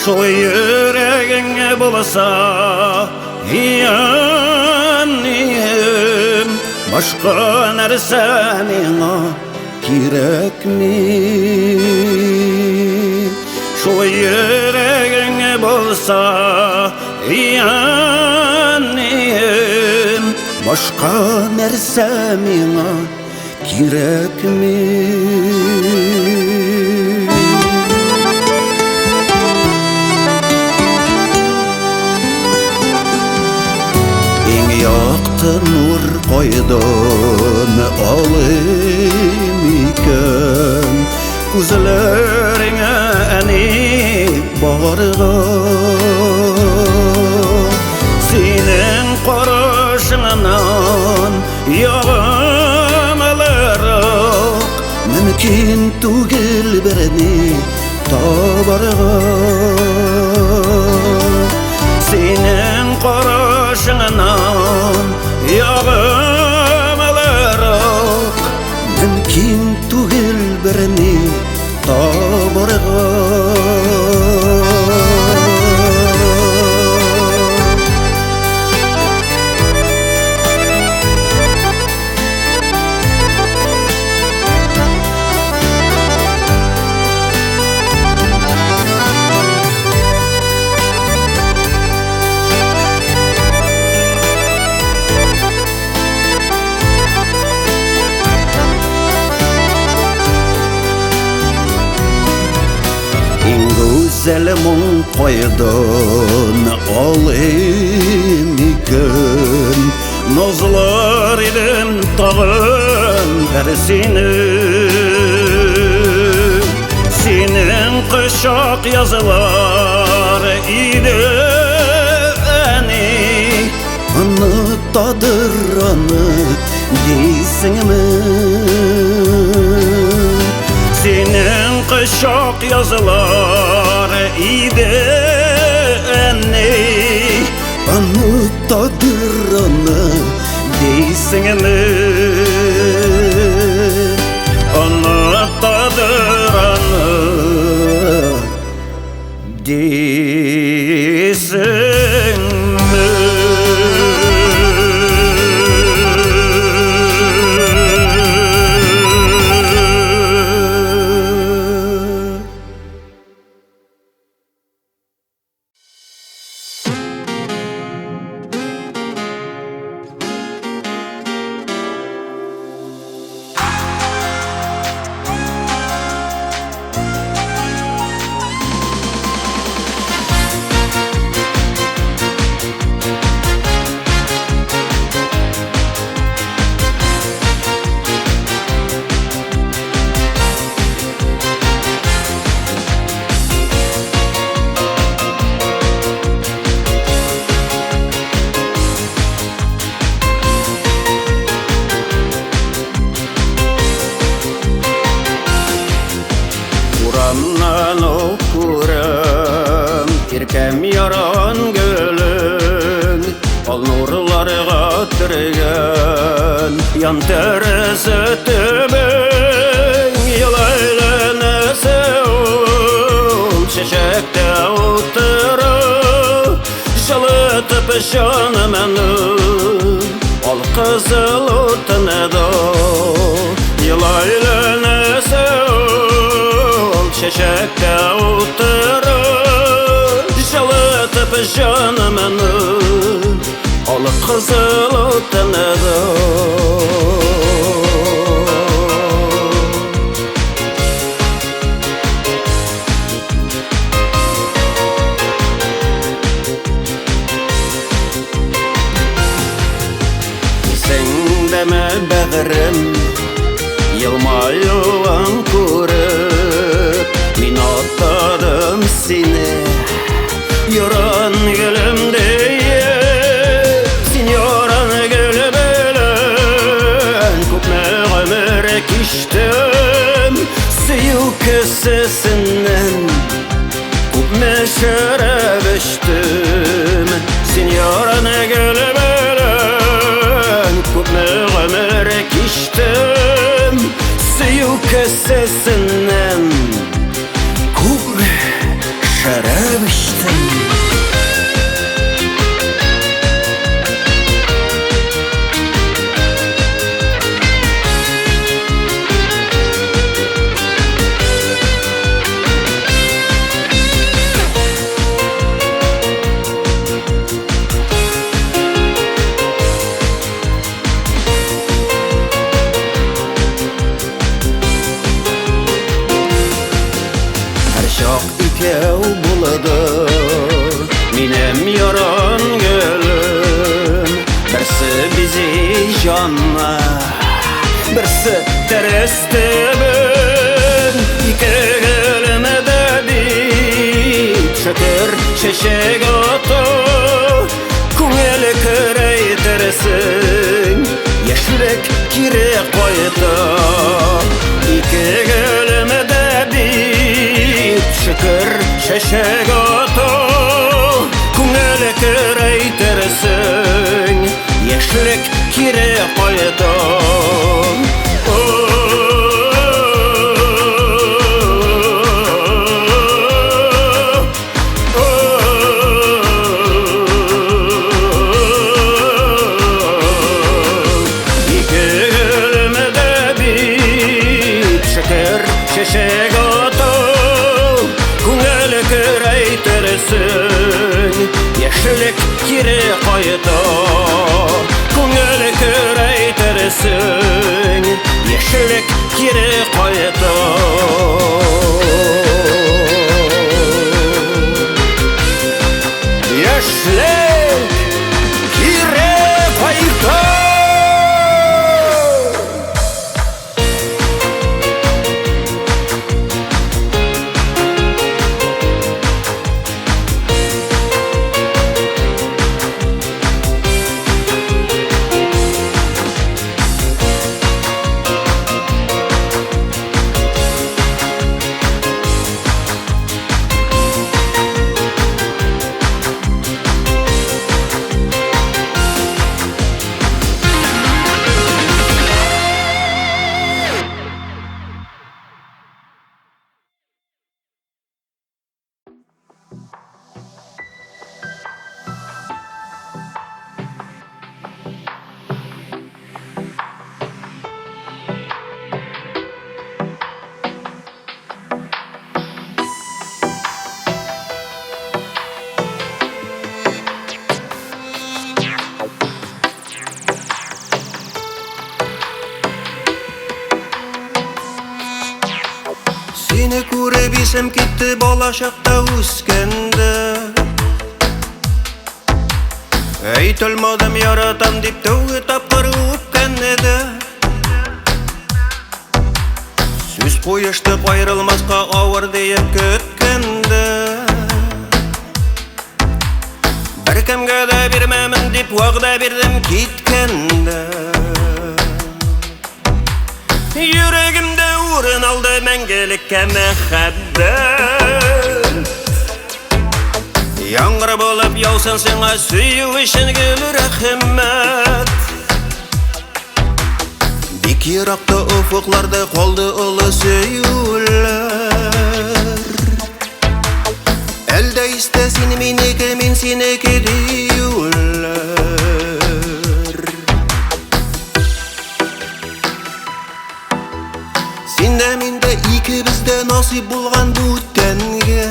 Шул йөрәгең булса, әнием, башка нәрсә миңа кирәкми. Шул йөрәгең булса, әнием, башка нәрсә миңа кирәкми. Иң якты нур кайдан алыйм икән, күзләреңә әни багарга. Синең карашыңнан Ягымлырак Мөмкин түгел берни табарга. Синең карашыңнан ягымлырак Мөмкин түгел берни табарга. Иң гүзәл моң кайдан алыйм икән? Назлар идем тагын бер сине. Синең кочак язылар иде, әни. Онытадыр аны дисеңме? Синең кочак язылар иде, әни. Онытадыр аны дисеңме? Онытадыр аны дисеңме? Урамнан ук күрәм иркәм яран гөлен, Ал нурларга төргән ян тәрәзә төбен. Ел әйләнәсе ул чәчәктә утыра, Җылытып җанымны ал кызыл утында. Ел әйләнәсе ул чәчәктә утыра, Җылытып җанымны ал кызыл утында. Исеңдәме, бәгырем, елмаюың күреп, Мин атадым сине яран гөлем диеп. Син яран гөл белән күпме гомер кичтем, Сөю кесәсеннән күпме шәраб эчтем. Син яран гөл белән күпме гомер кичтем, Сөю кесәсеннән күпме шәраб эчтем. Һәрчак икәү булды минем яран гөлем, Берсе бизи җанны, берсе тәрәз төбен. Ике гөлем дә бит шөкер чәчәк ата, Күңел көрәйтерсең яшь Яшьлек кире кайта. Ике гөлем дә бит шөкер чәчәк ата. Күңел көрәйтерсең, яшьлек кире кайта. Ике гөлем дә бит шөкер чәчәк ата. Күңел көрәйтерсең, яшьлек кире кайта. Күңел көрәйтерсең, яшьлек кире кайта. Яшьлек кире кайта. Сине күреп исем китте балачакта үскәндә. Әйтелмәдем яратам дип тәүге тапкыр үпкәндә дә. Сүз куештык аерылмаска авыр диеп көткәндә. Беркемгә дә бирмәмен дип вәгъдә бирдем киткәндә. Йөрәгемдә урын алды мәңгелеккә мәхәббәт. Яңгыр булып яусын сиңа сөю өчен гел рәхмәт. Бик еракта офыкларда калды олы сөюләр. Әлдә истә син минеке, мин синеке диюләр. Син дә мин дә икебез дә насыйп булган бүтәнгә.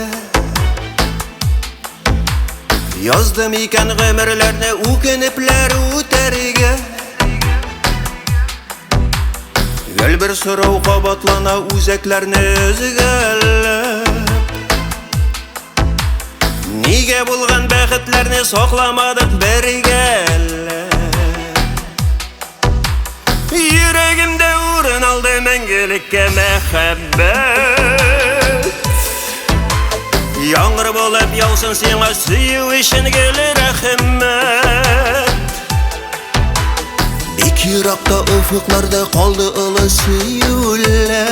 Яздым икән гомерләрне үкенепләр үтәргә. Гел бер сорау кабатлана үзәкләрне өзгәләп. Нигә булган бәхетләрне сакламадык бергәләп? Йөрәгемдә урын алды мәңгелеккә мәхәббәт. Яңгыр булып яусын сиңа сөю өчен гел рәхмәт. Бик еракта офыкларда калды олы сөюләр.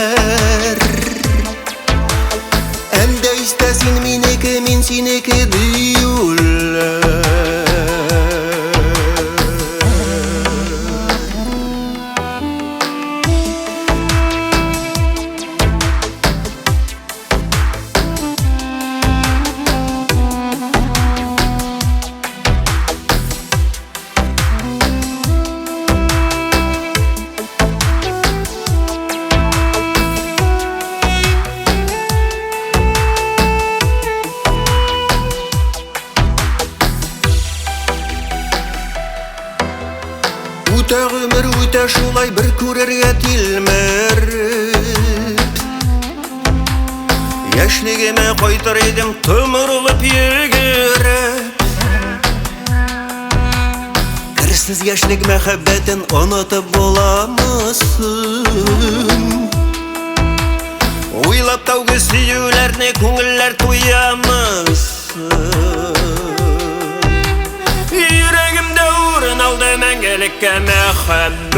Әлдә истә син минеке, мин синеке диюләр. Үтә гомер үтә шулай бер күрергә тилмереп. Яшьлегемә кайтыр идем томырылып йөгереп. Керсез яшьлек мәхәббәтен онытып буламы соң? Уйлап тәүге сөюләрне күңелләр туямы соң? Йөрәгемдә урын алды мәңгелеккә мәхәббәт.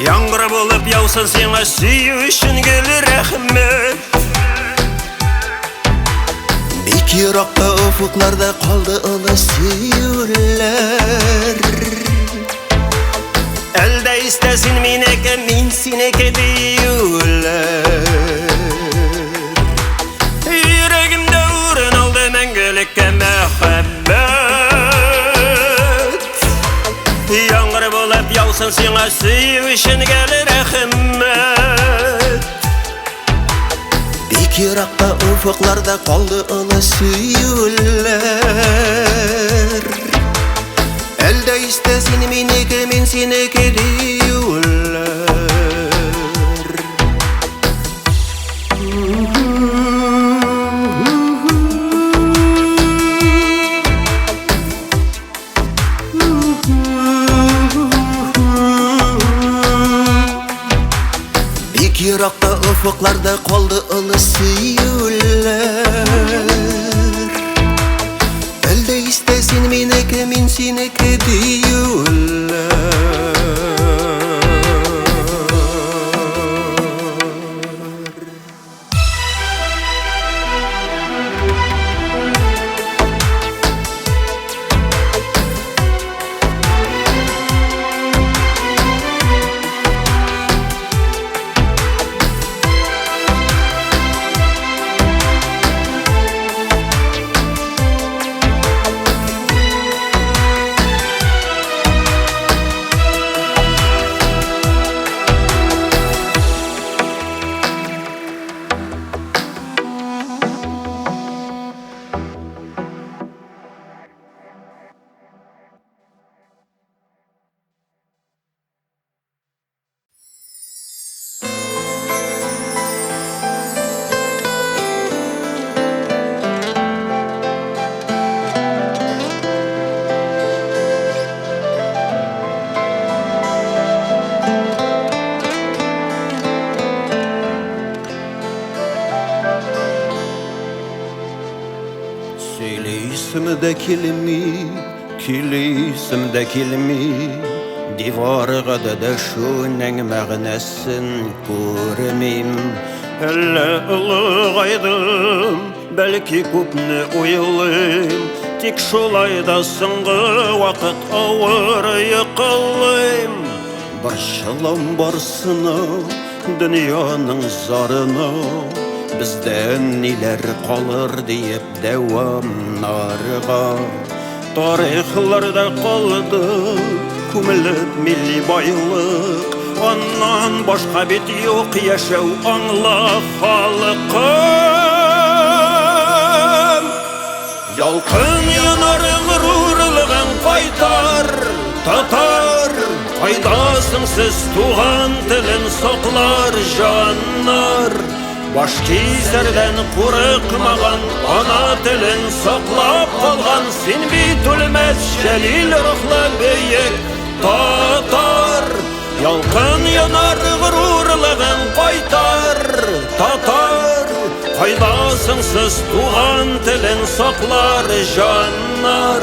Яңгыр булып яусын сиңа сөю өчен гел рәхмәт. Бик еракта офыкларда калды олы сөюләр. Әлдә истә син минеке, мин синеке диюләр. Йөрәгемдә урын алды мәңгелеккә мәхәббәт. Яңгыр булып яусын сиңа сөю өчен гел рәхмәт. Бик еракта офыкларда калды олы сөюләр. Әлдә истә син минеке, мин синеке диюләр. Бик еракта офыкларда калды олы сөюләр. Әлдә истә син минеке, мин синеке диюләр. Сөйлисем дә килми, көйлисем дә килми, Диварга да дәшүнең мәгънәсен күрмим. Әллә олыгайдым, бәлки күпне уйлыйм, Тик шулай да соңгы вакыт авыр йокылыйм. Борчылам барсына, дөньяның зарына, Бездән ниләр калыр диеп дәвамнарга. Тарихларда калды күмелеп милли байлык, Аннан башка бит юк яшәү аңла халкым. Ялкын янар горурлыгың кайтар, татар, Кайдасың сез туган телен саклар җаннар. Баш кисәрдән курыкмаган, ана телен саклап калган, Син бит үлмәс Җәлил рухлы бөек татар. Ялкын янар горурлыгың кайтар, татар, Кайдасың сез туган телен саклар җаннар.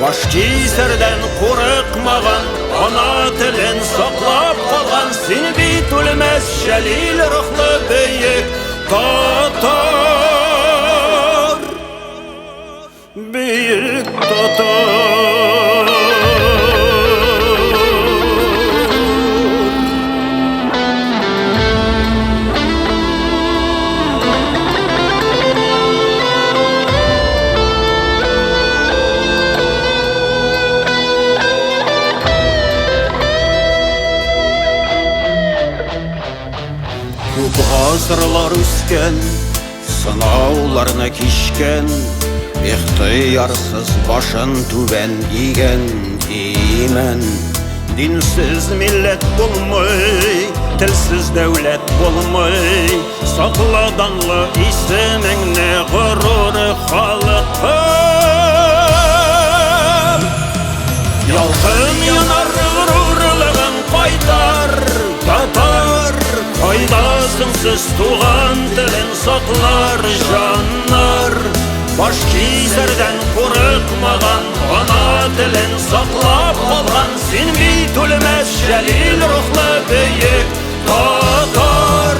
Баш кисәрдән курыкмаган, ана телен саклап калган, Син бит үлмәс Җәлил рухлы бөек татар. Бөек татар. Күп гасырлар үскән, сынауларны кичкән, Ихтыярсыз башын түбән игән имән. Динсез милләт булмый, телсез дәүләт булмый, Сакла данлы исемеңне горур халкым. Ялкын янар горурлыгың кайтар, татар, Кайдасың сез туган телен саклар җаннар. Баш кисәрдән курыкмаган, ана телен саклап калган. Син бит үлмәс Җәлил рухлы бөек татар.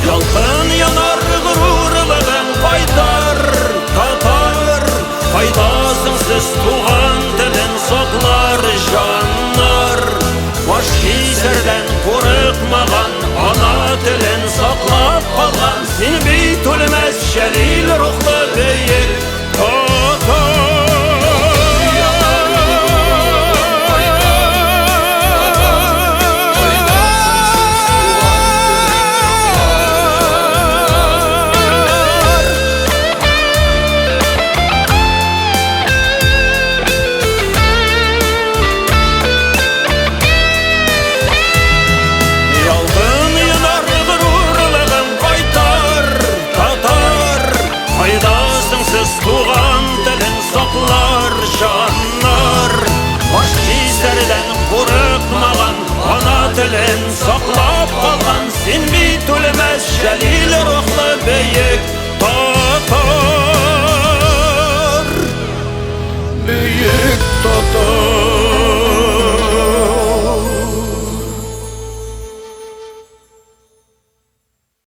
Ялкын янар горурлыгың кайтар, татар. Кайдасың сез, туган телен саклар җаннар? Баш кисәрдән курыкмаган, ана телен саклап калган. Син бит үлмәс Җәлил рухлы бөек татар. Ялкын янар горурлыгың кайтар, татар. Кайдасың сез, туган телен саклар җаннар? Баш кисәрдән курыкмаган, ана телен саклап калган. Син бит үлмәс Җәлил рухлы бөек